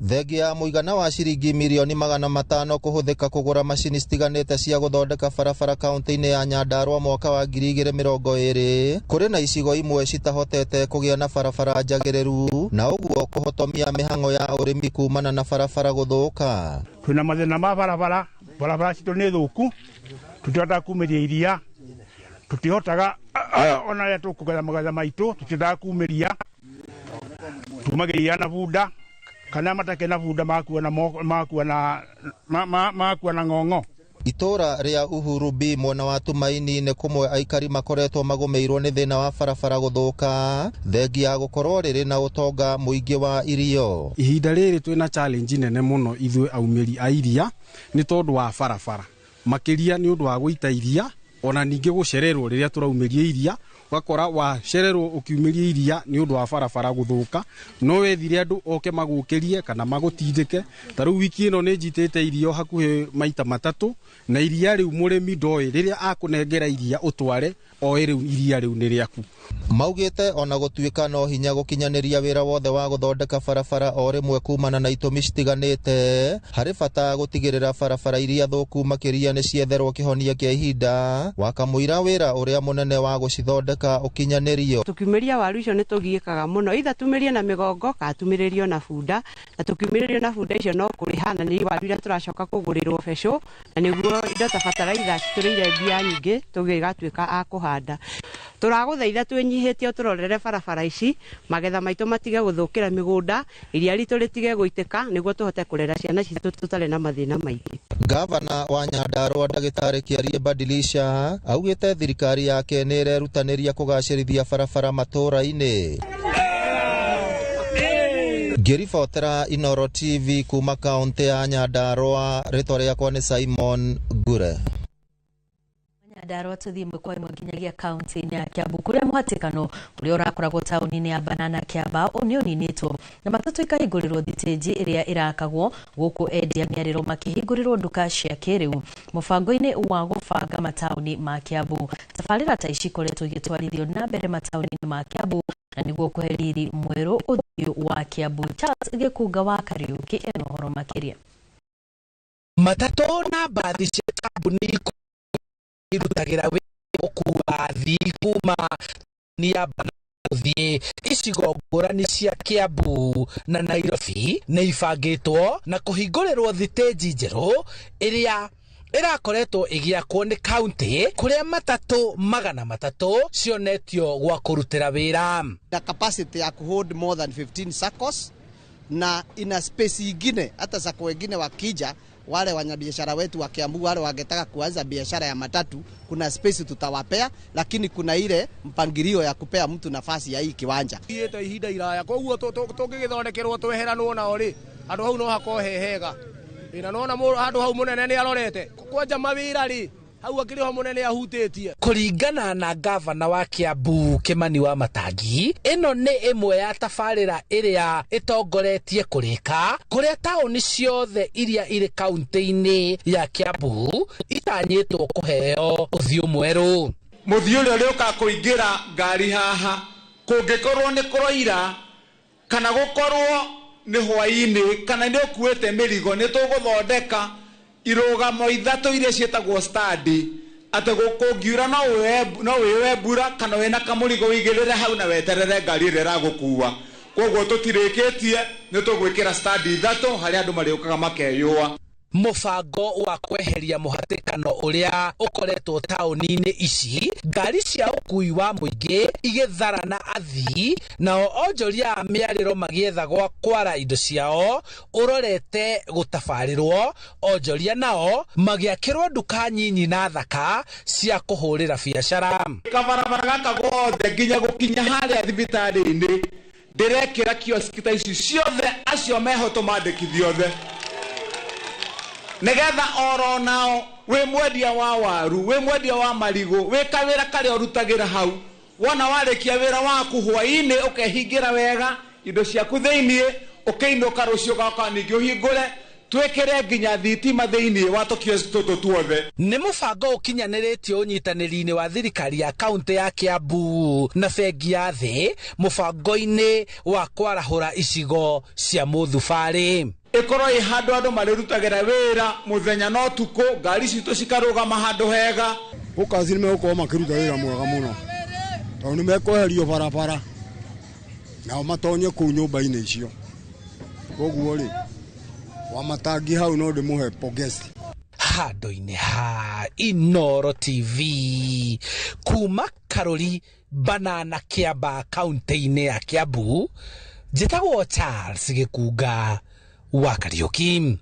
Thengia ya mũigana wa ciringi mirioni 500 kũhũthĩka kũgũra macini citiganĩte cia gũthondeka barabara kaunti-inĩ ya Nyandarua mwaka wa 2020, kũrĩ na icigo imwe citahotete kũgĩa na barabara njagĩrĩru na ũguo kũhotomia mĩhang'o ya ũrĩmi kumana na barabara gũthũka. Twĩna mathĩna ma barabara, barabara citũ nĩ thũku, tũtihotaga kumĩria iria, tũtihotaga ona rĩrĩa tũkũgetha magetha maitũ, tũtihotaga kumĩria, tumagĩria na bunda kana matake na bunda makua na makua na makua na ng'ong'o. Itũra rĩa Uhuru B mwena wa Tumaini nĩ kũmwe aikari makoretwo magũmĩirwo nĩ thĩna wa barabara gũthũka, thengia ya gũkorwo rĩrĩ na ũtonga mũingĩ wa irio. Ihinda rĩrĩ twĩna challenge nene mũno ithuĩ aumĩri a iria nĩ tondũ wa barabara, makĩria nĩ ũndũ wa gũita iria ona ningĩ gũcererwo rĩrĩa tũraumĩria iria, ũgakora wacererwo ũkiumĩria iria nĩ ũndũ wa barabara gũthũka, no wethire andũ oke magũkĩrie kana magũtindĩke. Ta rĩu wiki ĩno nĩ njitĩte irio hakuhĩ maita matatũ, na iria rĩu mũrĩmi ndoĩ rĩrĩa akũnengera iria ũtware oĩ rĩu iria rĩu nĩ rĩaku. Maugĩte ona gũtuĩka no hinya gũkinyanĩria wĩra wothe wa gũthondeka barabara o rĩmwe kumana na itũmi citiganĩte, harĩ bata gũtigĩrĩra barabara iria thũku makĩria nĩ cietherwo kĩhonia kĩa ihinda wakamũira wĩra ũrĩa mũnene wa gũcithondeka ũkinyanĩrio. Tũkiumĩria waru icio nĩ tũgiĩkaga mũno, itha tumĩrie na mĩgongo kana tumĩrĩrio na bunda, na tũkiumĩrĩrio na bunda icio no kũrĩha, na nĩ waru iria tũracoka kũgũrĩrwo becũ, na nĩguo indo ta bataraitha citũrĩire mbia nyingĩ tũgĩgatuĩka a kũhanda. Tũragũthaitha twĩnyihĩtie tũrorere barabara ici, magetha maitũ matige gũthũkĩra mĩgũnda, iria ritũ rĩtige gũitĩka nĩguo tũhote kũrera ciana citũ tũtarĩ na mathĩna maingĩ. Gavana wa Nyandarua Ndagĩtarĩ Kĩarie Badilisha augĩte thirikari yake nĩ ĩrerutanĩria kũgacĩrithia barabara matũũra-inĩ. Ngĩribotera Inooro TV kuma kaunti ya Nyandarua, rĩtwa rĩakwa nĩ Simon Ngure. Nyandarua tũthiĩ ĩmwe kwa ĩmwe nginyagia kaunti-inĩ ya Kiambu kũrĩa mũhatĩkano ũrĩa ũrakoragwo taũni-inĩ ya Banana Kĩambao nĩ ũninĩtwo na matatũ ikahingũrĩrwo thitĩnji ĩrĩa ĩrakagwo gũkũ endia mĩarĩro makĩhingũrĩrwo nduka cia kĩrĩu mũbango-inĩ wa gũbanga mataũni ma Kiambu. Tabarĩra ta ici ikoretwo igĩtwarithio na mbere mataũni-inĩ ma Kiambu na nĩguo kũhe riri mwerũ ũthiũ wa Kiambu. Charles Gĩkunga wa Kariũki ena ũhoro makĩria. Matatũ na mbathi cia kambuni irutagira wĩra gũkua athii kuma ni ya gũthiĩ icigo ngũrani cia Kiambu na Nairobi nĩ ibangĩtwo na kũhingũrĩrwo thitĩnji njerũ ĩrĩa ĩrakoretwo ĩgĩakwo nĩ kaunti kũrĩa matatũ 300 cionetio gwa kũrutĩra wĩra. Na capacity ya kuhold more than 15 SACCOs na ina space ingine hata SACCO wengine wakija, wale wanyabiashara wetu wa Kiambu wale wangetaka kuanza biashara ya matatu, kuna space tutawapea, lakini kuna ile mpangilio ya kupea mtu nafasi ya hii kiwanja. Iete ihinda iraya koguo tũngĩgĩthondekerwo tweheranwo nao rĩ, handũ hau no hakorwo he hega. Ĩna nona handũ hau mũnene nĩ arorete kwanja mawĩra rĩ, hau akĩrĩ ho mũnene ahutĩtie. Kũringana na gavana wa Kiambu Kimani wa Matangi, ĩno nĩ ĩmwe ya tabarĩra ĩrĩa ĩtongoretie kũrĩka kũrĩa taũni ciothe iria irĩ kaunti-inĩ ya Kiambu itanyĩtwo kũheo ũthiũ mwerũ. Mũthiũ ũrĩa ũrĩũka kũingĩra ngari haha kũngĩkorwo nĩ kũroira kana gũkorwo nĩ hwaĩ-inĩ kana nĩ ũkuĩte mĩrigo, nĩ tũgũthondeka irũgamo ithatũ iria ciĩtagwo standi, atĩ kũngiura no wĩoe mbura kana wĩna kamũrigo wĩigĩrĩre hau na weterere ngari ĩrĩa ĩragũkua. Koguo tũtirĩkĩtie, nĩ tũgwĩkĩra standi ithatũ harĩa andũ marĩũkaga makeyũa. Mũbango wa kweheria mũhatĩkano ũrĩa ũkoretwo taũni-inĩ ici, ngari cia ũkui wa mũingĩ igĩthara na athii, nao onjoria a mĩarĩro magĩetha gwa kwara indo ciao ũrorete gũtabarĩrwo, onjoria nao magĩakĩrwo nduka nyinyi na thaka cia kũhũrĩra biacara. Kabarabara gaka gothe nginya gũkinya harĩa thibitarĩ-inĩ ndĩrekĩra kioski ta ici ciothe, acio meho tũmandĩkithie othe. Nigetha oro nao wĩ mwendia wa waru, wĩ mwendia wa marigũ, wĩ kawĩra karĩa ũrutagĩra hau, wona warĩkia wĩra waku hwaĩ-inĩ ũkehingira wega indo ciaku thĩiniĩ, ũkĩinũka rũciũ ũgoka ningĩ ũhingũre, twĩkĩre nginya thitima thĩiniĩ wa tũkiosk tũtũ tuothe. Nĩ mũbango ũkinyanĩrĩtio ũnyitanĩri-inĩ wa thirikari ya kaunti ya Kiambu na bengi ya thĩ mũbango-inĩ wa kwarahũra icigo cia mũthubarĩ. Ĩkorwo ĩ handũ andũ marĩrutagĩra wĩra mũthenya na ũtukũ, ngari citũ cikarũgama handũ hega. Gũkaci nĩ megũkorwo makĩruta wĩra mwega mũno tondũ nĩ mekweherio barabara nao matonye kũu nyũmba-inĩ icio. Koguo rĩ, wa matangi hau no ndĩmũhe pongezi. Handũ-inĩ ha Inooro TV kuma Karuri Banana Kiamba kaunti-inĩ ya Kiambu, njĩtagwo Charles Gĩkunga wa Kariũki.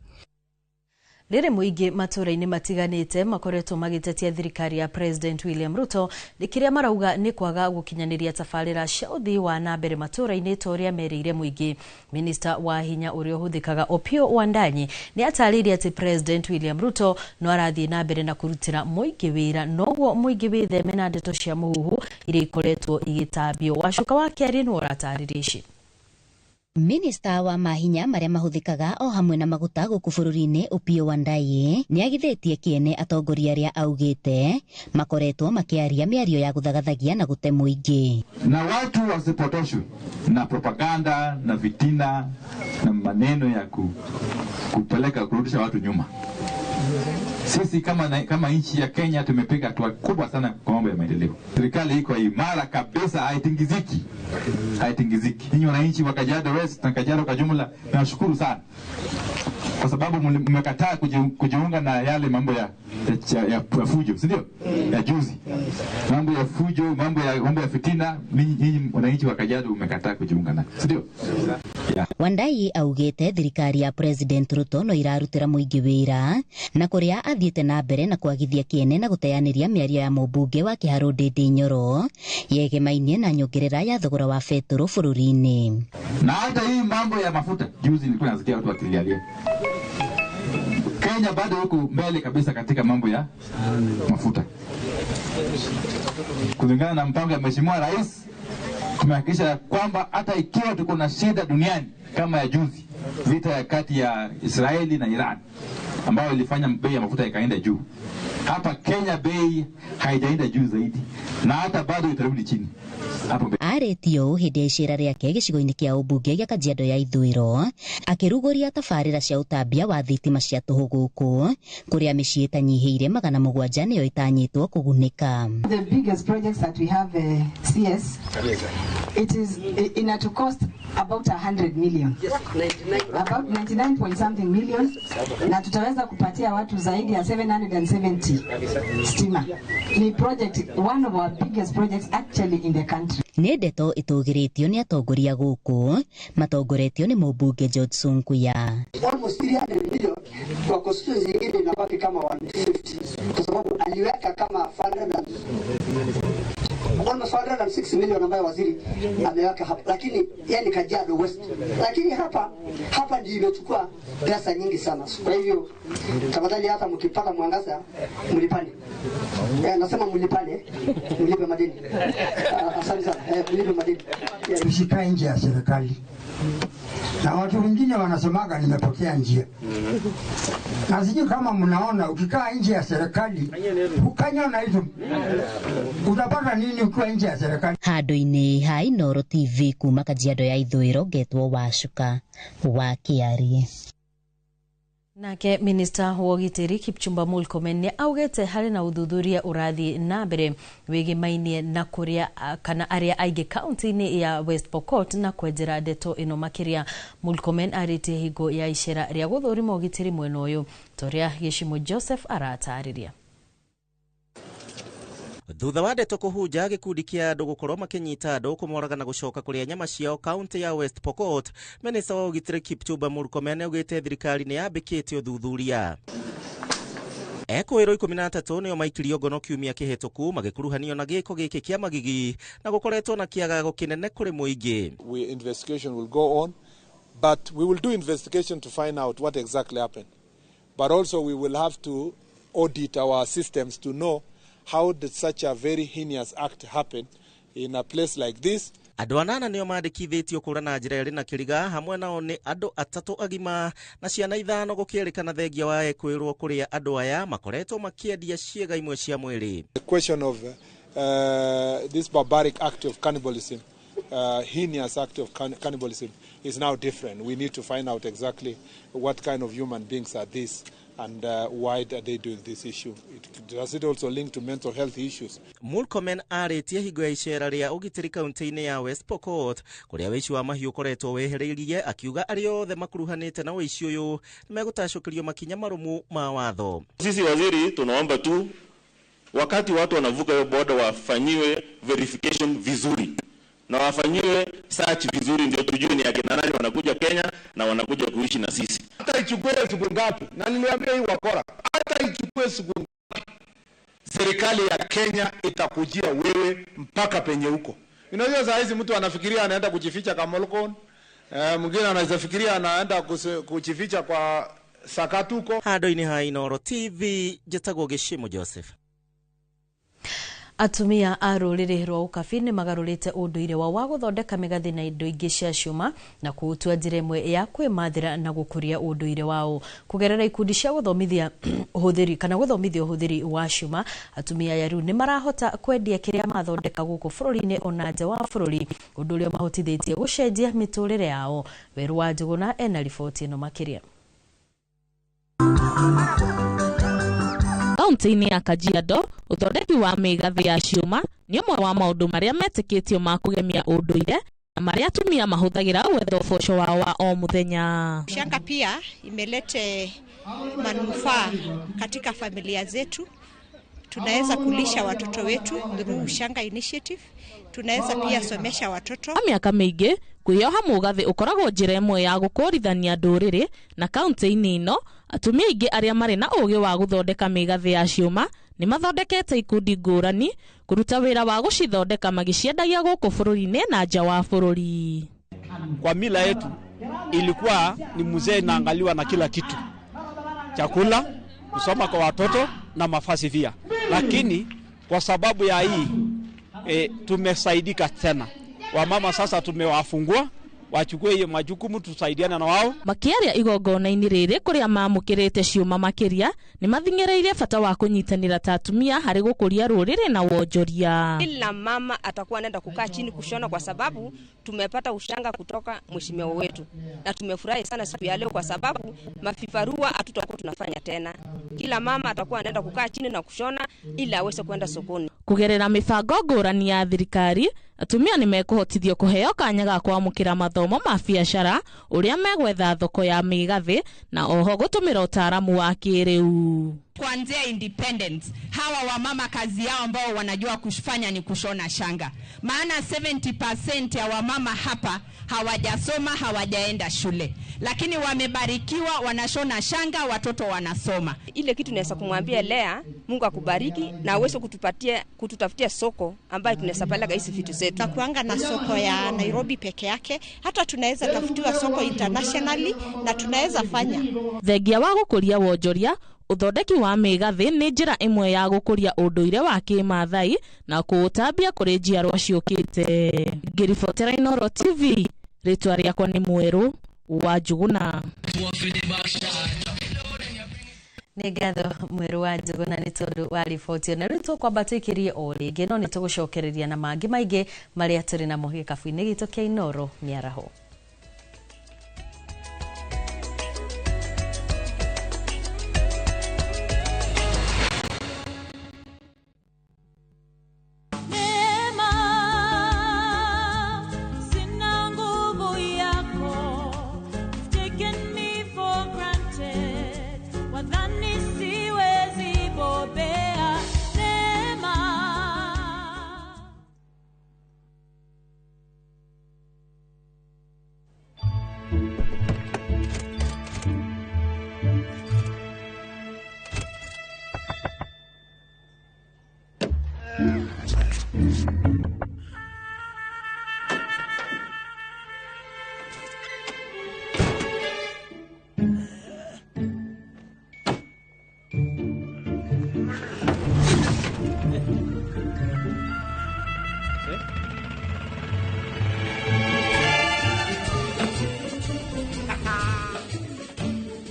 Rĩrĩ mũingĩ matũũra-inĩ matiganĩte makoretwo magĩtetia thirikari ya President William Ruto nĩ kĩrĩa marauga nĩ kwaga gũkinyanĩria tabarĩra cia ũthii wa na mbere matũũra-inĩ ta ũrĩa merĩire mũingĩ. Minista wa hinya ũrĩa ũhũthĩkaga Opiyo Wandayi nĩ atarĩirie atĩ President William Ruto no arathiĩ na mbere na kũrutĩra mũingĩ wĩra, noguo mũingĩ wĩtheme na ndeto cia mũhuhu iria ikoretwo igĩtambio. Wacuka wa Kĩarie nĩwe ũratarĩria ici. Minista wa mahinya marĩa mahũthĩkaga o hamwe na maguta gũkũ bũrũri-inĩ Opiyo Wandayi nĩ agithĩtie kĩene atongoria arĩa augĩte makoretwo makĩaria mĩario ya gũthagathagia na gũte mũingĩ. Na watu wasipotoshwe na propaganda na fitina na maneno ya kupeleka kurudisha watu nyuma. Sisi kama nchi ya Kenya tumepiga hatua kubwa sana kwa mambo ya maendeleo. Serikali iko imara kabisa, haitingiziki. Haitingiziki. Ninyi wananchi wa Kajiado West na Kajiado kwa jumla, nawashukuru sana. Kwa sababu mmekataa kujiunga na yale mambo ya fujo, si ndio? Ya juzi. Mambo ya fujo, mambo ya fitina, ninyi wananchi wa Kajiado mmekataa kujiunga na, si ndio? Yeah. Wandayi augite thirikari ya President Ruto no irarutira muingi wira na kuria athiite na mbere na kwagithia kiene na guteyaniria miario ya mũmbunge wa Kiharu Ndindi Nyoro yegemainie na nyongerera ya thogora wa betũrũ bũrũri-inĩ. Na hata hii mambo ya mafuta juzi nilikuwa nasikia watu wakilialia. Kenya bado huko mbele kabisa katika mambo ya mafuta. Kulingana na mpango ya Mheshimiwa Rais, tumehakikisha kwamba hata ikiwa tuko na shida duniani kama ya juzi, vita ya kati ya Israeli na Iran ambayo ilifanya bei ya mafuta ikaenda juu, hapa Kenya bei haijaenda juu zaidi na hata bado itarudi chini. Arĩtio hĩndĩ ya icera rĩake gĩcigo-inĩ kĩa ũmbunge gĩa Kajiado ya Ithũĩro akĩrugũria tabarĩra cia ũtambia wa thitima cia tũhũ gũkũ kũrĩa mĩciĩ ĩtanyihĩire 700 nĩyo ĩtanyĩtwo kũgunĩka. The biggest projects that we have, CS, it is in a to cost about 100 million. About 99 point something million, na tutaweza kupatia watu zaidi ya 770 stima. Ni project, one of our biggest projects actually in the country. Nĩ ndeto ĩtũgĩrĩtio nĩ atongoria gũkũ matongoretio nĩ mũmbunge George Sunkuya. Almost 300 million kwa constituency nyingine inabaki kama 150 kwa sababu aliweka kama 500 almost 106 million ambayo waziri ameweka hapa, lakini yani Kajiado West, lakini hapa ndio imechukua pesa nyingi sana. Kwa hivyo tafadhali hata mkipata mwangaza mlipane. Nasema mlipane, mlipe madeni. Asante sana. Mlipe madeni. Tusikae nje ya serikali. Na watu wengine wanasemaga nimepotea njia. Na sijui kama mnaona ukikaa nje ya serikali ukanyona hizo utapata nini ukiwa nje ya serikali. Handũ-inĩ ha Inooro TV kuma Kajiado ya Ithũĩro ngetwo Wacuka wa Kĩarie. Nake minista wa ũgitĩri Kipchumba Murkomen nĩ augĩte harĩ na ũthuthuria ũrathiĩ na mbere wĩgĩmainie na kũrĩa kana arĩa aingĩ kaunti-inĩ ya West Pokot na kwenjera ndeto ĩno makĩria. Murkomen arĩtie hingo ya icera rĩa gũthũrima ũgitĩri mwena ũyũ ta ũrĩa Gĩcimo Joseph aratarĩria. Thutha wa ndeto kũhunja gĩkundi kĩa andũ gũkorwo makĩnyita andũ kũmoraga na gũcoka kũrĩa nyama ciao kaunti ya West Pokot, minista wa ũgitĩri Kipchumba Murkomen augĩte thirikari nĩ yambĩkĩte ũthuthuria. Ekũĩrwo 13 nĩo maikirio ngono kiumia kĩhĩtũku magĩkuruhanio na gĩko gĩkĩ kĩa magigi na gũkoretwo na kĩagago kĩnene kũrĩ mũingĩ. Investigation will go on, but we will do investigation to find out what exactly happened. But also we will have to audit our systems to know how did such a very heinous act happen in a place like this. Andũ anana nĩo mandĩkithĩtio kũra na njĩra ĩrĩ na kĩriga, hamwe nao nĩ andũ 3 agima na ciana 5, gũkĩrĩkana thengia wa ekwĩrwo kũrĩa andũ aya makoretwo makĩendia ciĩga imwe cia mwĩrĩ. The question of this barbaric act of cannibalism, heinous act of cannibalism is now different. We need to find out exactly what kind of human beings are these and why are they doing this issue. Does it also link to mental health issues? Murkomen arĩtie hingo ya icera rĩa ũgitĩri kaunti-inĩ ya West Pokot kũrĩa wĩici wa mahiũ ũkoretwo wehereirie, akiuga arĩa othe makuruhanĩte na wĩici ũyũ nĩmegũtacũkĩrio makinya marũmu ma watho. Sisi waziri tunaomba tu wakati watu wanavuka hiyo border wafanyiwe verification vizuri na wafanyiwe search vizuri, ndio tujue ni akina nani wanakuja Kenya na wanakuja kuishi na sisi. Hata ichukue siku ngapi, na niliambia hii wakora, hata ichukue siku ngapi, serikali ya Kenya itakujia wewe mpaka penye huko. Unajua saa hizi mtu anafikiria anaenda kujificha Kamolkon, mwingine anaweza fikiria anaenda kujificha kwa Sakatuko. Handũ-inĩ ha Inooro TV, njĩtagwo Gĩcimo Joseph. Atumia a rũrĩrĩ rwa Ũkabi nĩ magarũrĩte ũndũire wao wa gũthondeka mĩgathĩ na indo ingĩ cia cuma na kũũtua njĩra ĩmwe ya kwĩmathĩra na gũkũria ũndũire wao. Kũgerera ikundi cia gũthomithia ũhũthĩri kana gũthomithia ũhũthĩri wa cuma, atumia aya rĩu nĩ marahota kwendia kĩrĩa mathondeka gũkũ bũrũri-inĩ ona nja wa bũrũri, ũndũ ũrĩa ũmahotithĩtie gũcenjia mĩtũrĩre yao. Werũ wa Njũgũna ena riboti ĩno makĩria. Kaunti-inĩ ya Kajiado, ũthondeki wa mĩgathĩ ya ciũma nĩ ũmwe wa maũndũ marĩa metĩkĩtio ma kũgemia ũndũire na marĩa atumia mahũthagĩra gwetha ũboco wao wa o mũthenya. Shanga pia imelete manufaa katika familia zetu. Tunaweza kulisha watoto wetu through Shanga initiative. Tunaweza pia somesha watoto. Kwa miaka mĩingĩ, kwĩyoha mũgathĩ ũkoragwo njĩra ĩmwe ya gũkũrithania ndũrĩrĩ, na kaunti-inĩ ĩno atumia aingĩ arĩa marĩ na ũgĩ wa gũthondeka mĩgathĩ ya ciũma nĩ mathondekete ikundi ngũrani kũruta wĩra wa gũcithondeka magĩciendagia gũkũ bũrũri-inĩ na nja wa bũrũri. Kwa mila yetu ilikuwa ni mzee inaangaliwa na kila kitu, chakula, kusoma kwa watoto na mavazi pia, lakini kwa sababu ya hii tumesaidika tena. Wamama sasa tumewafungua wachukue hiyo majukumu, tusaidiane na wao. Makiaria igongona-inĩ rĩrĩ kũrĩa mamũkĩrĩte ciũma makĩria nĩ mathing'ĩrĩirie bata wa kũnyitanĩra ta atumia harĩ gũkũria rũrĩrĩ na wonjoria. Kila mama atakuwa anaenda kukaa chini kushona kwa sababu tumepata ushanga kutoka mheshimiwa wetu, na tumefurahi sana siku ya leo kwa sababu mafifarua hatutakuwa tunafanya tena. Kila mama atakuwa anaenda kukaa chini na kushona ili aweze kwenda sokoni. Kugerera mibango ngũrani ya thirikari, atumia nĩ mekũhotithio kũheo kanya ga kwamũkĩra mathomo ma biacara ũrĩa megwetha thoko ya mĩgathĩ na oho gũtũmĩra ũtaaramu wa kĩrĩu. Kuanzia independence, hawa wamama kazi yao ambao wanajua kufanya ni kushona shanga. Maana 70% ya wamama hapa hawajasoma, hawajaenda shule, lakini wamebarikiwa, wanashona shanga, watoto wanasoma. Ile kitu naweza kumwambia Lea, Mungu akubariki na aweze kututafutia soko ambayo tunaweza peleka hizi vitu zetu. Tunakuanga na soko ya Nairobi peke yake, hata tunaweza tafutiwa soko internationally na tunaweza fanya. Thengia wa gũkũria wonjoria, ũthondeki wa mĩgathĩ nĩ njĩra ĩmwe ya gũkũria ũndũire wa kĩmathai na kũũtambia kũrĩ njiarwa ciũkĩte. Ngĩribotera Inooro TV, rĩtwa rĩakwa nĩ Mwerũ wa Njũgũna. Nĩ ngatho Mwerũ wa Njũgũna nĩ tondũ wa riboti na rĩu tũkwamba tũikĩrie o rĩngĩ, no nĩ tũgũcokereria na mangĩ maingĩ marĩa tũrĩ namo gĩkabu-inĩ gitũ kĩa Inooro mĩaraho.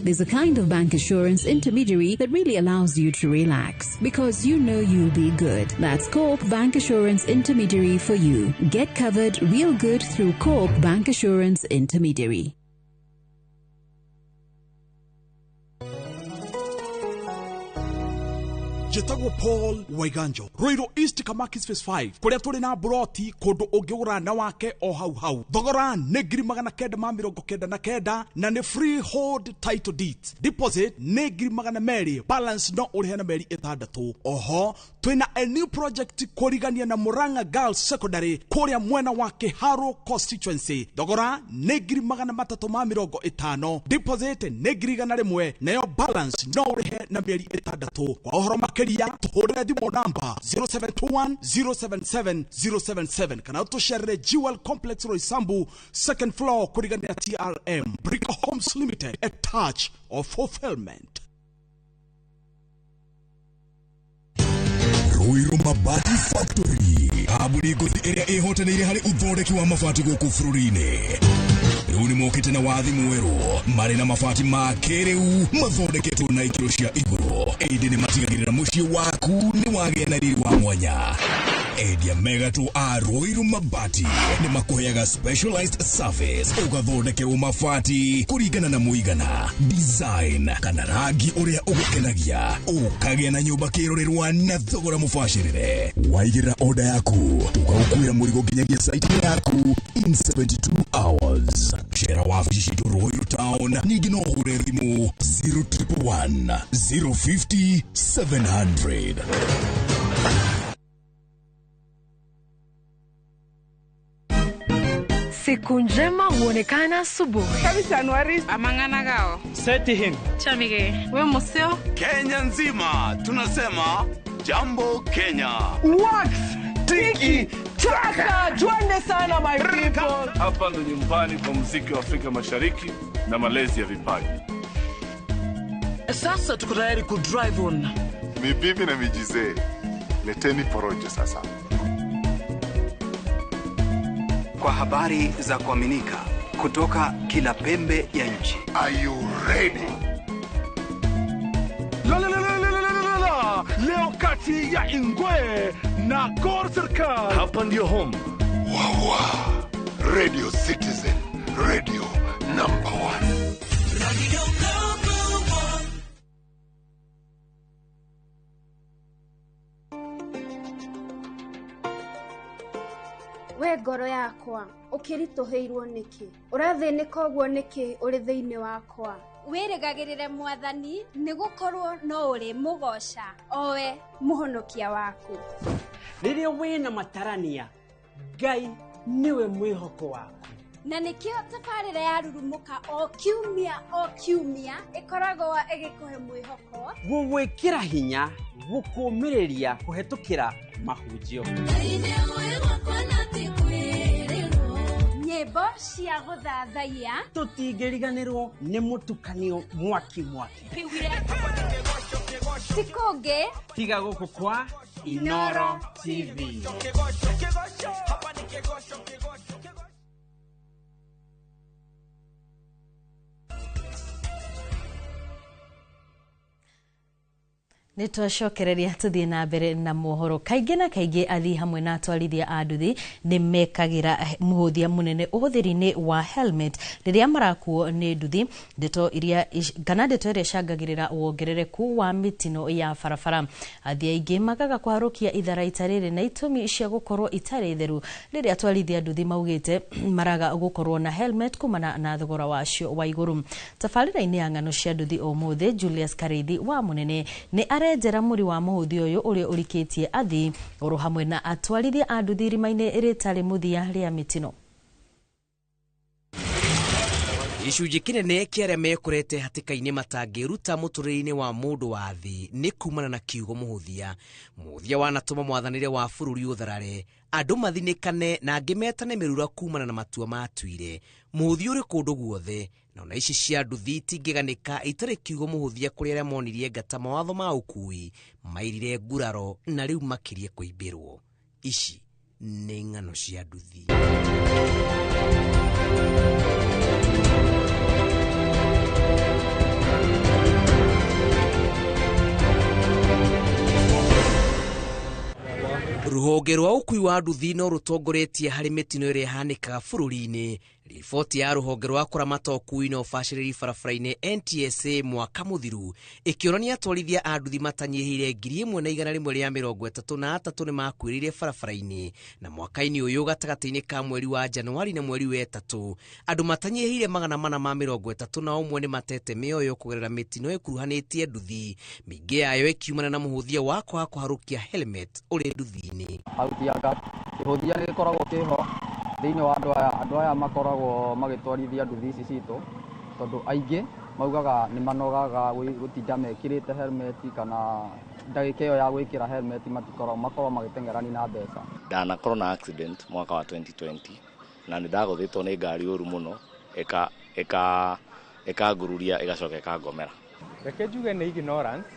There's a kind of bank assurance intermediary that really allows you to relax because you know you'll be good. That's Co-op Bank Assurance Intermediary for you. Get covered real good through Co-op Bank Assurance Intermediary. Njĩtagwo Paul Waiganjo, Ruiru East Kamakis Phase 5, kũrĩa tũrĩ na mburoti kũndũ ũngĩgũra na wake o hau hau. Thogora nĩ 999 na nĩ freehold title deeds. Deposit nĩ 200,000, balance no ũrĩhe na mĩeri 6. Oho twĩna a new project kũrigania na Murang'a Girls Secondary kũrĩa mwena wa Kiharu constituency. Thogora nĩ 350,000, deposit nĩ 100,000, nayo balance no ũrĩhe na mĩeri 6. Kwa ũhoro makĩria tũhũrĩre thimũ namba 0721 077 077 kana tũcerere Jewel Complex Roysambu second floor kũrigania TRM. Brico Homes Limited, a touch of fulfillment. Ruiru Mabati Factory, kambuni ngũthi ĩrĩa ĩhotanĩire harĩ ũthondeki wa mabati gũkũ bũrũri-inĩ. Rĩu nĩ mokĩte na wathi mwerũ, marĩ na mabati ma kĩrĩu mathondeketwo na ikĩro cia igũrũ, ĩndĩ nĩ matigagĩrĩra mũciĩ waku nĩ wagĩa na riri wa mwanya. Endia megatũ a Ruiru Mabati nĩ makũheaga specialized service, ũgathondekerwo mabati kũringana na mũigana, design kana rangi ũrĩa ũgũkenagia, ũkagĩa na nyũmba kĩrorerwa na thogora mũbacĩrĩre. Waigĩrĩra order yaku, tũgagũkuĩra mũrigo nginyagia site yaku in 72 hours. Cera wabici citũ Ruiru Town, ningĩ no ũhũre thimũ 0111 050 700. Siku njema huonekana asubuhi. Amang'ana gao. Seti him. Chamige. We museo. Kenya nzima tunasema jambo Kenya. Wax tiki taka, twende sana my people. Hapa ndo nyumbani kwa muziki wa Afrika Mashariki na malezi ya vipaji. Sasa tuko tayari ku drive on. Ni bibi na mijizee. Leteni porojo sasa. Kwa habari za kuaminika kutoka kila pembe ya nchi. Are you ready? La la la la la la la. Leo kati ya Ingwe na Gor Serikal. Hapa ndio home. Wawa. Radio Citizen, radio number 1. Radio number 1. We ngoro yakwa ũkĩritũhĩirwo nĩkĩ? Ũrathĩnĩka ũguo nĩkĩ ũrĩ thĩinĩ wakwa? Wĩrĩgagĩrĩre Mwathani, nĩgũkorwo no ũrĩ mũgoca, owe mũhonokia waku. Rĩrĩa wĩna matarania, Ngai nĩwe mwĩhoko waku. Na nĩkĩo tabarĩra ya Rurumũka o kiumia ĩkoragwo ĩgĩkũhe mwĩhoko, gũgwĩkĩra hinya, gũkũmĩrĩria kũhetũkĩra mahunjio, nyĩmbo cia gũthathaiya, tũtingĩriganĩrwo nĩ mũtukanio mwaki mwaki. Ti kũngĩ tiga gũkũ kwa Inoro TV. Nĩ twacokereria tũthiĩ na mbere na mohoro. Kaingĩ na kaingĩ athii hamwe na atwarithia a nduthi nĩ mekagĩra mũhũthia mũnene ũhũthĩri-inĩ wa helmet rĩrĩa marakuo nĩ nduthi, ndeto iria kana ndeto ĩrĩa ĩcangagĩrĩra wongerereku wa mĩtino ya barabara. Athii aingĩ magaga kũharũkia itharaita rĩrĩ na itũmi cia gũkorwo itarĩ theru rĩrĩa atwarithia nduthi maugĩte maraga gũkorwo na helmet kumana na thogora wacio wa igũrũ. Tabarĩra-inĩ ya ng'ano cia nduthi ũmũthĩ, Julius Kareithi wa Mũnene nĩ arenjera mũri wa mũhũthi ũyũ ũrĩa ũrikĩtie athii oro hamwe na atwarithia a nduthi irima-inĩ rĩtarĩ mũthia rĩa mĩtino. Gĩcunjĩ kĩnene kĩa arĩa mekorete hatĩka-inĩ matangĩruta mũtũrĩre-inĩ wa mũndũ wa thĩ nĩ kumana na kiugo mũhũthia. Mũhũthia wanatũma mwathanĩre wa bũrũri ũtharare, andũ mathinĩkane na angĩ metane mĩrura kumana na matua matuire. Mũhũthia ũrĩ kũndũ guothe, na ona ici cia nduthi itingĩganĩka itarĩ kiugo mũhũthia kũrĩ arĩa monirie ngata mawatho ma ũkui, mairire nguraro na rĩu makirie kũimbĩrwo. Ici nĩ ng'ano cia nduthi. Rũhonge rwa ũkui wa nduthi no rũtongoretie harĩ mĩtino ĩrĩa ĩhanĩkaga bũrũri-inĩ. Riboti ya rũhonge rwa kũramata ũkui na ũbacĩrĩri barabara-inĩ NTSA mwaka mũthiru ĩkĩonania atwarithia a nduthi matanyihĩire 1133 nĩ makuĩrĩire barabara-inĩ, na mwaka-inĩ ũyũ gatagatĩ-inĩ ka mweri wa Januari na mweri wa ĩtatũ andũ matanyihĩire 431 nĩ matete mĩoyo kũgerera mĩtino ĩkuruhanĩtie nduthi, mĩingĩ yayo ĩkiumana na mũhũthia wa kwaga kũharũkia helmet ũrĩ nduthi-inĩ. Kĩhũthia nĩ gĩkoragwo kĩho thĩinĩ wa andũ aya makoragwo magĩtwarithia nduthi ici citũ, tondũ aingĩ maugaga nĩ manogaga gũtinda mekĩrĩte helmet kana ndagĩka ĩyo ya gwĩkĩra helmet matikoragwo, makoragwo magĩteng'erani na mbeca. Ndanakorwo na accident mwaka wa 2020 na nĩ ndagũthĩtwo nĩ ngari ũru mũno ĩkangururia ĩgacoka ĩkangomera. Reke njuge nĩ ignorance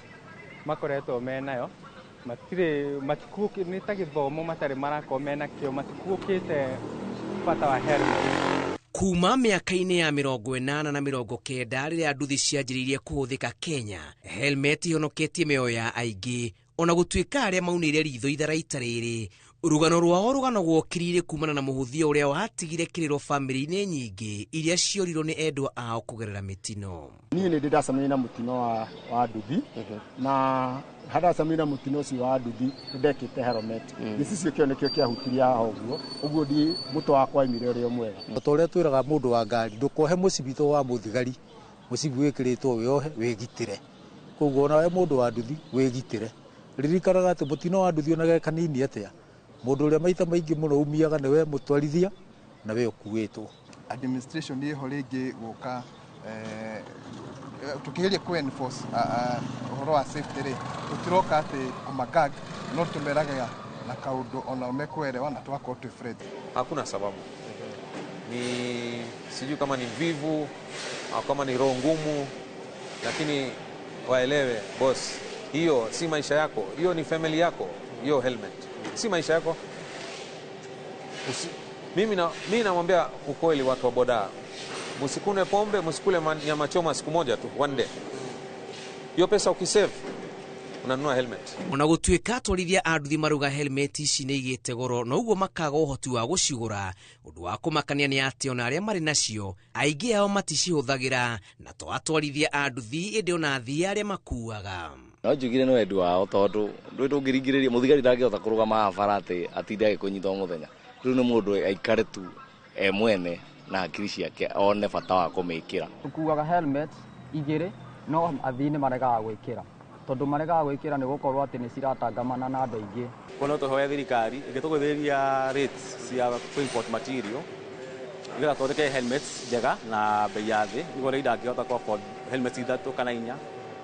makoretwo menayo, matirĩ matikuũ nĩ ta gĩthomo matarĩ marakorwo mena kĩo, matikuũkĩte bata wa helmet. Kuma mĩaka-inĩ ya 80 na 90 rĩrĩa nduthi cianjĩrĩirie kũhũthĩka Kenya, helmet ihonoketie mĩoyo ya aingĩ ona gũtuĩka arĩa maunĩire ritho itharaita rĩrĩ. Rũgano rwao rũganagwo kirire kumana na mũhũthia ũrĩa watigire kĩrĩro bamĩrĩ-inĩ nyingĩ iria ciorirwo nĩ endwa ao kũgerera mĩtino. Niĩ nĩ ndĩ ndacemania na mũtino wa nduthi, na handacemania na mũtino ũcio wa nduthi nĩ ndekĩte helmet. Gĩcicio kĩo nĩkĩo kĩahutirie haha ũguo, ũguo ndi mũtwe wakwa waimire ũrĩ o mwega. Ta ũrĩa twĩraga mũndũ wa ngari, ndũkohe mũcibi to wa mũthigari, mũcibi wĩkĩrĩtwo wĩohe wĩgitĩre. Koguo onawe mũndũ wa nduthi wĩgitĩre. Ririkanaga atĩ mũtino wa nduthi ona ge kanini atĩa, mũndũ ũrĩa maita maingĩ mũno umiaga nĩwe mũtwarithia na we ũkuĩtwo. Administration ĩho rĩngĩ gũka tukigeria ku enforce ũhoro wa safety rĩ, tũtiroka atĩ kũmagag, no tũmeraga na kaũndũ ona mekũerewa na twakorwo twĩ friendly. Hakuna sababu, ni sijui kama ni mvivu au kama ni roho ngumu, lakini waelewe boss, hiyo si maisha yako, hiyo ni family yako, hiyo helmet si maisha yako. Mimi namwambia ukweli watu wa boda, msikune pombe, msikule nyama choma siku moja tu, one day. Hiyo pesa ukisave unanunua helmet. Ona gũtuĩka atwarithia a nduthi maruga helmet ici nĩ igĩte goro na ũguo makaga ũhoti wa gũcigũra. Ũndũ wa kũmakania nĩ atĩ ona arĩa marĩ nacio aingĩ ao maticihũthagĩra, na to atwarithia a nduthi ĩndĩ ona athii arĩa makuaga. No njugire nĩ wendi wao tondũ ndũĩ ndũngĩringĩrĩria mũthigari ndangĩhota kũrũgama haha bara atĩ atinde agĩkũnyita o mũthenya. Rĩu nĩ mũndũ aikare tu e mwene na hakiri ciake one bata wa kũmĩkĩra. Tũkuaga helmet igĩrĩ no athii nĩ maregaga gwĩkĩra, tondũ maregaga gwĩkĩra nĩ gũkorwo atĩ nĩ ciratangamana na andũ aingĩ. Kwa no tũhoe thirikari ĩngĩtũgũithĩrĩria rates cia import material nĩgetha tũthondeke helmets njega na bei ya thĩ, nĩguo rĩu ndangĩhota kũ afford helmets 3 kana 4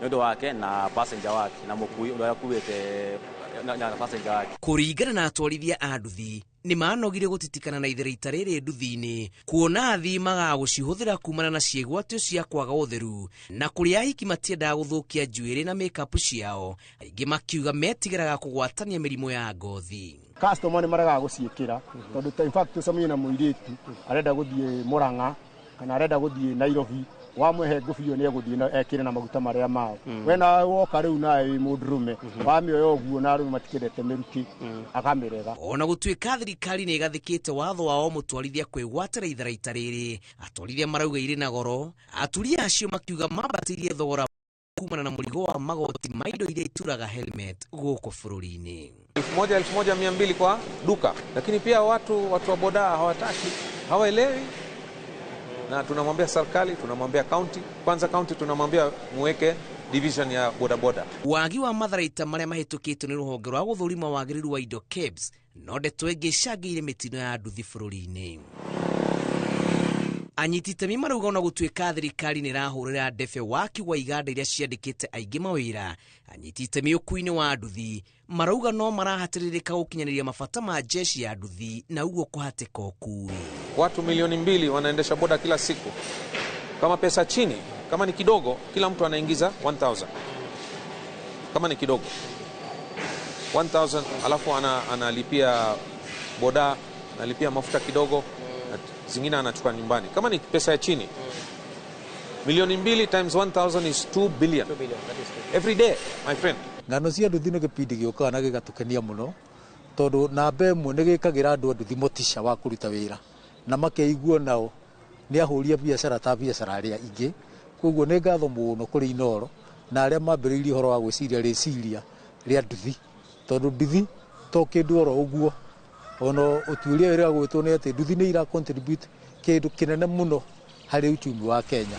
nĩ ũndũ wake na passenger wake na mũkui ũrĩa akuĩte na passenger wake. Kũringana na atwarithia a nduthi nĩ manogire gũtitikana na itharaita rĩrĩ nduthi-inĩ, kuona athii magaga gũcihũthĩra kumana na ciĩgwatio cia kwaga ũtheru, na kũrĩa ahiki matiendaga gũthũkia njuĩrĩ na makeup ciao, aingĩ makiuga metigĩraga kũgwatania mĩrimũ ya ngothi. Customer nĩ maregaga gũciĩkĩra tondũ in fact tũcemanie na mũirĩtu arenda gũthiĩ Murang'a kana arenda gũthiĩ Nairobi, wamũhe ngũbio nĩ egũthiĩ na ekĩre na maguta marĩa mao. We nawe woka rĩu nawe wĩ mũndũrũme wamĩoya ũguo na arũme matikĩendete mĩrukĩ akamĩrega. Ona gũtuĩka thirikari nĩ ĩgathĩkĩte watho wao mũtwarithia kwĩgwatĩra itharaita rĩrĩ, atwarithia marauga irĩ na goro, aturia acio makiuga mambatĩirie thogora kumana na mũrigo wa magoti ma indo iria ituraga helmet gũkũ bũrũri-inĩ. 1000 1200 kwa duka, lakini pia watu wa boda hawataki, hawaelewi. Na tunamwambia serikali, tunamwambia county, kwanza county tunamwambia muweke division ya boda boda. Wagi wa matharaita marĩa mahĩtũkĩtwo nĩ rũhonge rwa gũthũrima wagĩrĩru wa indo KEBS no ndeto ĩngĩ ĩcangĩire mĩtino ya nduthi bũrũri-inĩ. Anyiti itemi marauga ona gũtuĩka thirikari nĩ ĩrahũrĩra ndebe waki wa iganda iria ciandĩkĩte aingĩ mawĩra, anyiti itemi ũkui-inĩ wa nduthi marauga no marahatĩrĩrĩka gũkinyanĩria mabata ma jeshi ya nduthi na ũguo kũhatĩka ũkui. Watu 2 milioni wanaendesha boda kila siku. Kama pesa chini, kama ni kidogo, kila mtu anaingiza 1000. Kama ni kidogo 1000, alafu analipia boda, analipia mafuta kidogo, zingine anachukua nyumbani. Kama ni pesa ya chini, 2 milioni times 1000 is 2 billion. Every day, my friend. Ng'ano cia nduthi nĩ gĩbindi gĩũkaga na gĩgatũkenia mũno, Tondũ namba ĩmwe nĩ gĩkagĩra andũ a nduthi motisha wa kũruta wĩra na makeigua nao nĩ ahũri a biacara ta biacara arĩa ingĩ. Koguo nĩ ngatho mũno kũrĩ Inooro na arĩa mambĩrĩirie ũhoro wa gwĩciria rĩciria rĩa nduthi, tondũ nduthi to kĩndũ oro ũguo. Ona ũtuĩria ũrĩa gwĩtwo nĩ atĩ nduthi nĩ ira contribute kĩndũ kĩnene mũno harĩ uchumi wa Kenya.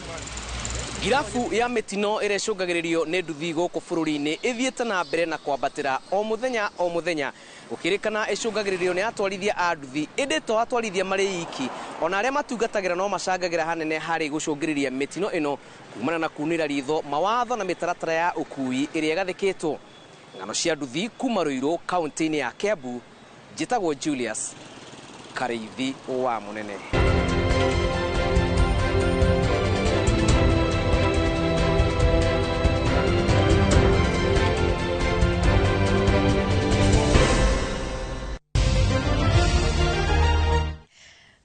Ngirabu ya mĩtino ĩrĩa ĩcũngagĩrĩrio nĩ nduthi gũkũ bũrũri-inĩ ĩthiĩte na mbere na kwambatĩra o mũthenya o mũthenya, gũkĩrĩkana ĩcũngagĩrĩrio nĩ atwarithia a nduthi, ĩndĩ to atwarithia marĩ iki, ona arĩa matungatagĩra no macangagĩra hanene harĩ gũcũngĩrĩria mĩtino ĩno kumana na kunĩra ritho mawatho na mĩtaratara ya ũkui ĩrĩa ĩgathĩkĩtwo. Ng'ano cia nduthi kuma Ruiru kaunti-inĩ ya Kiambu, njĩtagwo Julius Karĩithi wa Mũnene.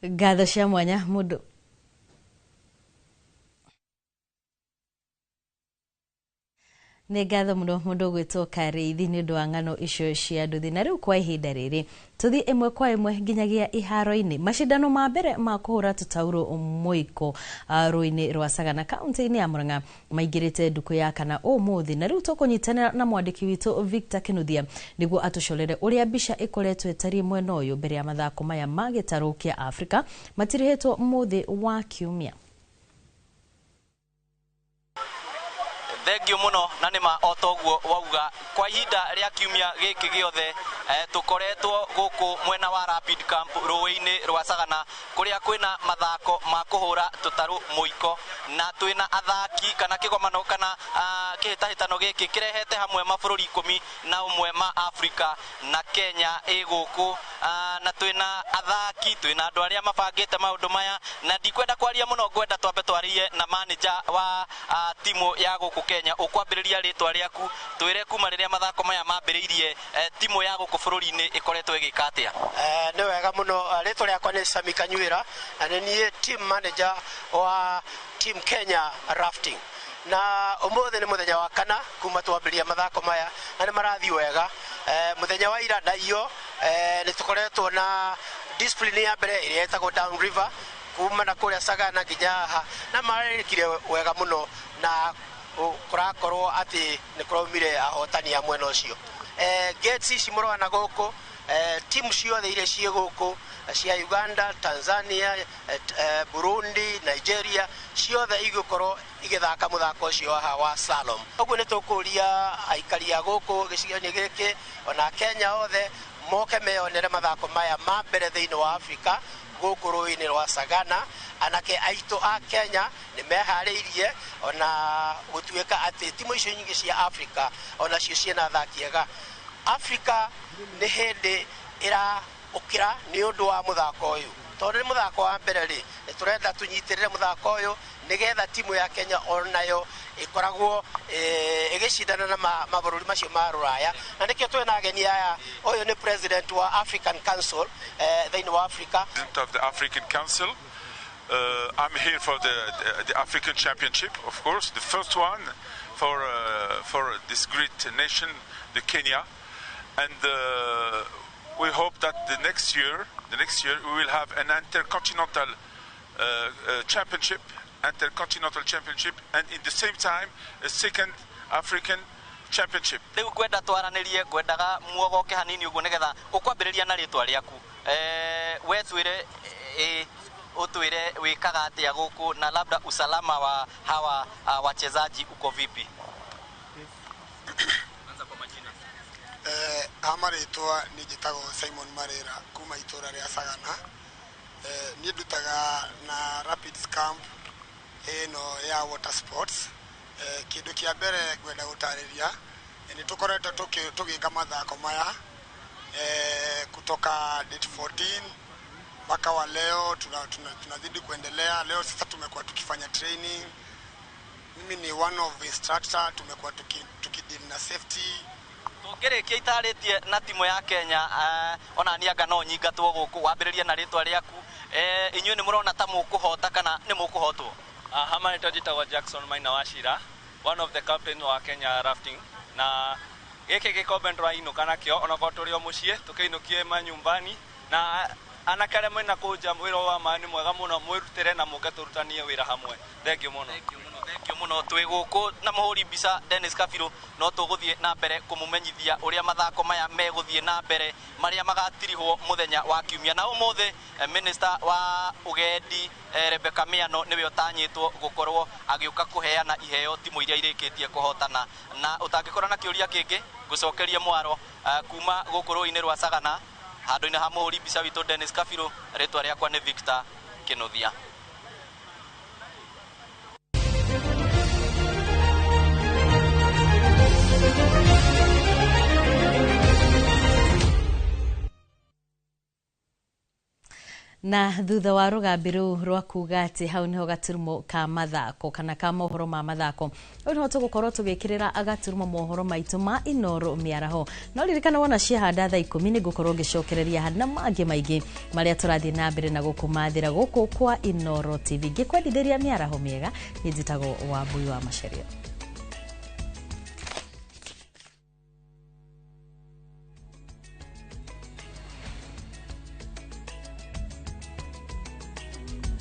Ngatho cia mwanya mũndũ nĩ ngatho mũno mũndũ ũgwĩtwo Karĩithi nĩ ũndũ wa ng'ano icio cia nduthi. Na rĩu kwa ihinda rĩrĩ tũthiĩ ĩmwe kwa ĩmwe nginyagia iharo-inĩ. Macindano ma mbere ma kũhũra tũtaurũ mũiko rũĩ-inĩ rwa Sagana kaunti-inĩ ya Murang'a maingĩrĩte ndukũ ya kana ũmũthĩ, na rĩu tũkũnyitanĩra na mwandĩki witũ Victor Kinuthia nĩguo atũcorere ũrĩa mbica ĩkoretwo ĩtariĩ mwena ũyũ mbere ya mathako maya ma gĩtarũ kĩa Afrika matirihĩtwo mũthĩ wa kiumia. Thengio muno na nĩma o toguo wauga kwa ihinda rĩa kiumia gĩkĩ gĩothe tũkoretwo gũkũ mwena wa Rapid Camp rũĩ-inĩ rwa Sagana kũrĩa kwĩna mathako ma kũhũra tũtarũ mũiko, na twĩna athaki kana kĩgomano kana kĩhĩtahĩtano gĩkĩ kĩrehete hamwe mabũrũri 11 ma Afrika na Kenya ĩ gũkũ, na twĩna athaki, twĩna andũ arĩa mabangĩte maũndũ maya, na ndikwenda kwaria mũno, ngwenda twambe twarie na manager wa timu ya gũkũ Kenya. Ũkwambĩrĩria rĩtwa rĩaku, twĩre kuma rĩrĩa mathako maya mambĩrĩirie timu ya gũkũ bũrũri-inĩ ĩkoretwo ĩgĩka atĩa? Nĩ wega mũno. Rĩtwa rĩakwa nĩ Sami Kanyuĩra na nĩ niĩ team manager wa team Kenya Rafting, na ũmũthĩ nĩ mũthenya wa kana kuma twambĩrĩria mathako maya na nĩ marathiĩ wega. Mũthenya wa ira na iyo nĩ tũkoretwo na discipline ya mbere ĩrĩa ĩtagwo down river kuma na kũrĩa Sagana nginya haha, na marĩkire wega mũno na kũrakorwo atĩ nĩ kũraumire ahotani a mwena ũcio. Gates ici mũrona gũkũ, timu ciothe iria ciĩ gũkũ cia Uganda, Tanzania, Burundi, Nigeria, ciothe igũkorwo igĩthaka mũthako ũcio haha wa slalom. Ũguo nĩ tũkũria aikari a gũkũ gĩcigo-inĩ gĩkĩ ona Kenya othe moke meyonere mathako maya ma mbere thĩinĩ wa Afrika gũkũ rũĩ-inĩ rwa Sagana. Anake aitũ a Kenya nĩ meharĩirie ona gũtuĩka atĩ timu icio nyingĩ cia Afrika onacio ciĩna athaki ega. Afrika nĩ hĩndĩ ĩraũkĩra nĩ ũndũ wa mũthako ũyũ, tondũ nĩ mũthako wa mbere rĩ, nĩ tũrenda tũnyitĩrĩre mũthako ũyũ nĩgetha timu ya Kenya onayo ĩkoragwo ĩgĩcindana na mabũrũri macio ma rũraya, na nĩkĩo twĩna ageni aya. Ũyũ nĩ president wa African Council thĩinĩ wa Africa. President of the African Council. I'm here for the African Championship, of course, the first one for this great nation, the Kenya, and we hope that the next year we will have an intercontinental championship, and in the same time a second African championship. Rĩu ngwenda twaranĩrie, ngwendaga muogoke hanini ũguo nĩgetha ũkwambĩrĩria na rĩtwa rĩaku. We twĩre utwire wikaga atia guku na labda usalama wa hawa wachezaji uko vipi? Anza kwa majina. Amaritwa ni njitagwo Simon Marera kuma itura ria Sagana. Ni ndutaga na Rapids Camp ino ya water sports. Kindu kia mbere ngwenda gutariria ni tukoretwo tugika mathako maya kutoka date 14 mpaka wa leo tunazidi kuendelea. Leo sasa tumekuwa tukifanya training. Mimi ni one of instructor, tumekuwa tukideal na safety. Tungirikia itaritie na timu ya Kenya ona ni anga no nyingatwo guku wambiririe na ritwa riaku. Inyuĩ nĩ mũrona ta mũkũhota kana nĩ mũkũhotwo? Hama nĩtwa njĩtagwo Jackson Maina Wachira, one of the captain wa Kenya Rafting, na Gĩkĩ gĩkombe nĩtũrainũka nakĩo, onakorwo tũrĩ o mũciĩ, tũkĩinũkie manyumbani. Na anake arĩa mena kũu nja, wĩra wa maĩ nĩ mwega mũno, mwĩrutĩre na mũke tũrutanie wĩra hamwe. Thengiũ mũno. Thengiũ mũno. Twĩ gũkũ na mũhũri mbica Dennis Kabirũ, no tũgũthiĩ na mbere kũmũmenyithia ũrĩa mathako maya megũthiĩ na mbere, marĩa magatirihwo mũthenya wa kiumia. Na ũmũthĩ minister wa ũgendi Rebecca Miano nĩwe ũtanyĩtwo gũkorwo agĩũka kũheana iheo timu iria irĩkĩtie kũhotana. Na ũtangĩkorwo na kĩũria kĩngĩ, ngũcokerie mwaro kuma gũkũ rũĩ-inĩ rwa Sagana, handũ-inĩ ha mũhũri mbica witũ Dennis Kabirũ. Rĩtwa rĩakwa nĩ Victor Kĩnuthia. Na thutha wa rũgambi rũu rwa kuga atĩ hau nĩho gaturumo ka mathako kana ka mohoro ma mathako, rĩu nĩho tũgũkorwo tũgĩkĩrĩra gaturumo mohoro maitũ ma Inoro mĩaraho. No ririkana wona ciahanda thaa 10 nĩ ngũkorwo ngĩcokereria na mangĩ maingĩ marĩa tũrathiĩ na mbere na gũkũmathĩra gũkũ kwa Inoro TV. Ngĩkwendithĩria mĩaraho mĩega, niĩ njĩtagwo Wambui wa Macharia.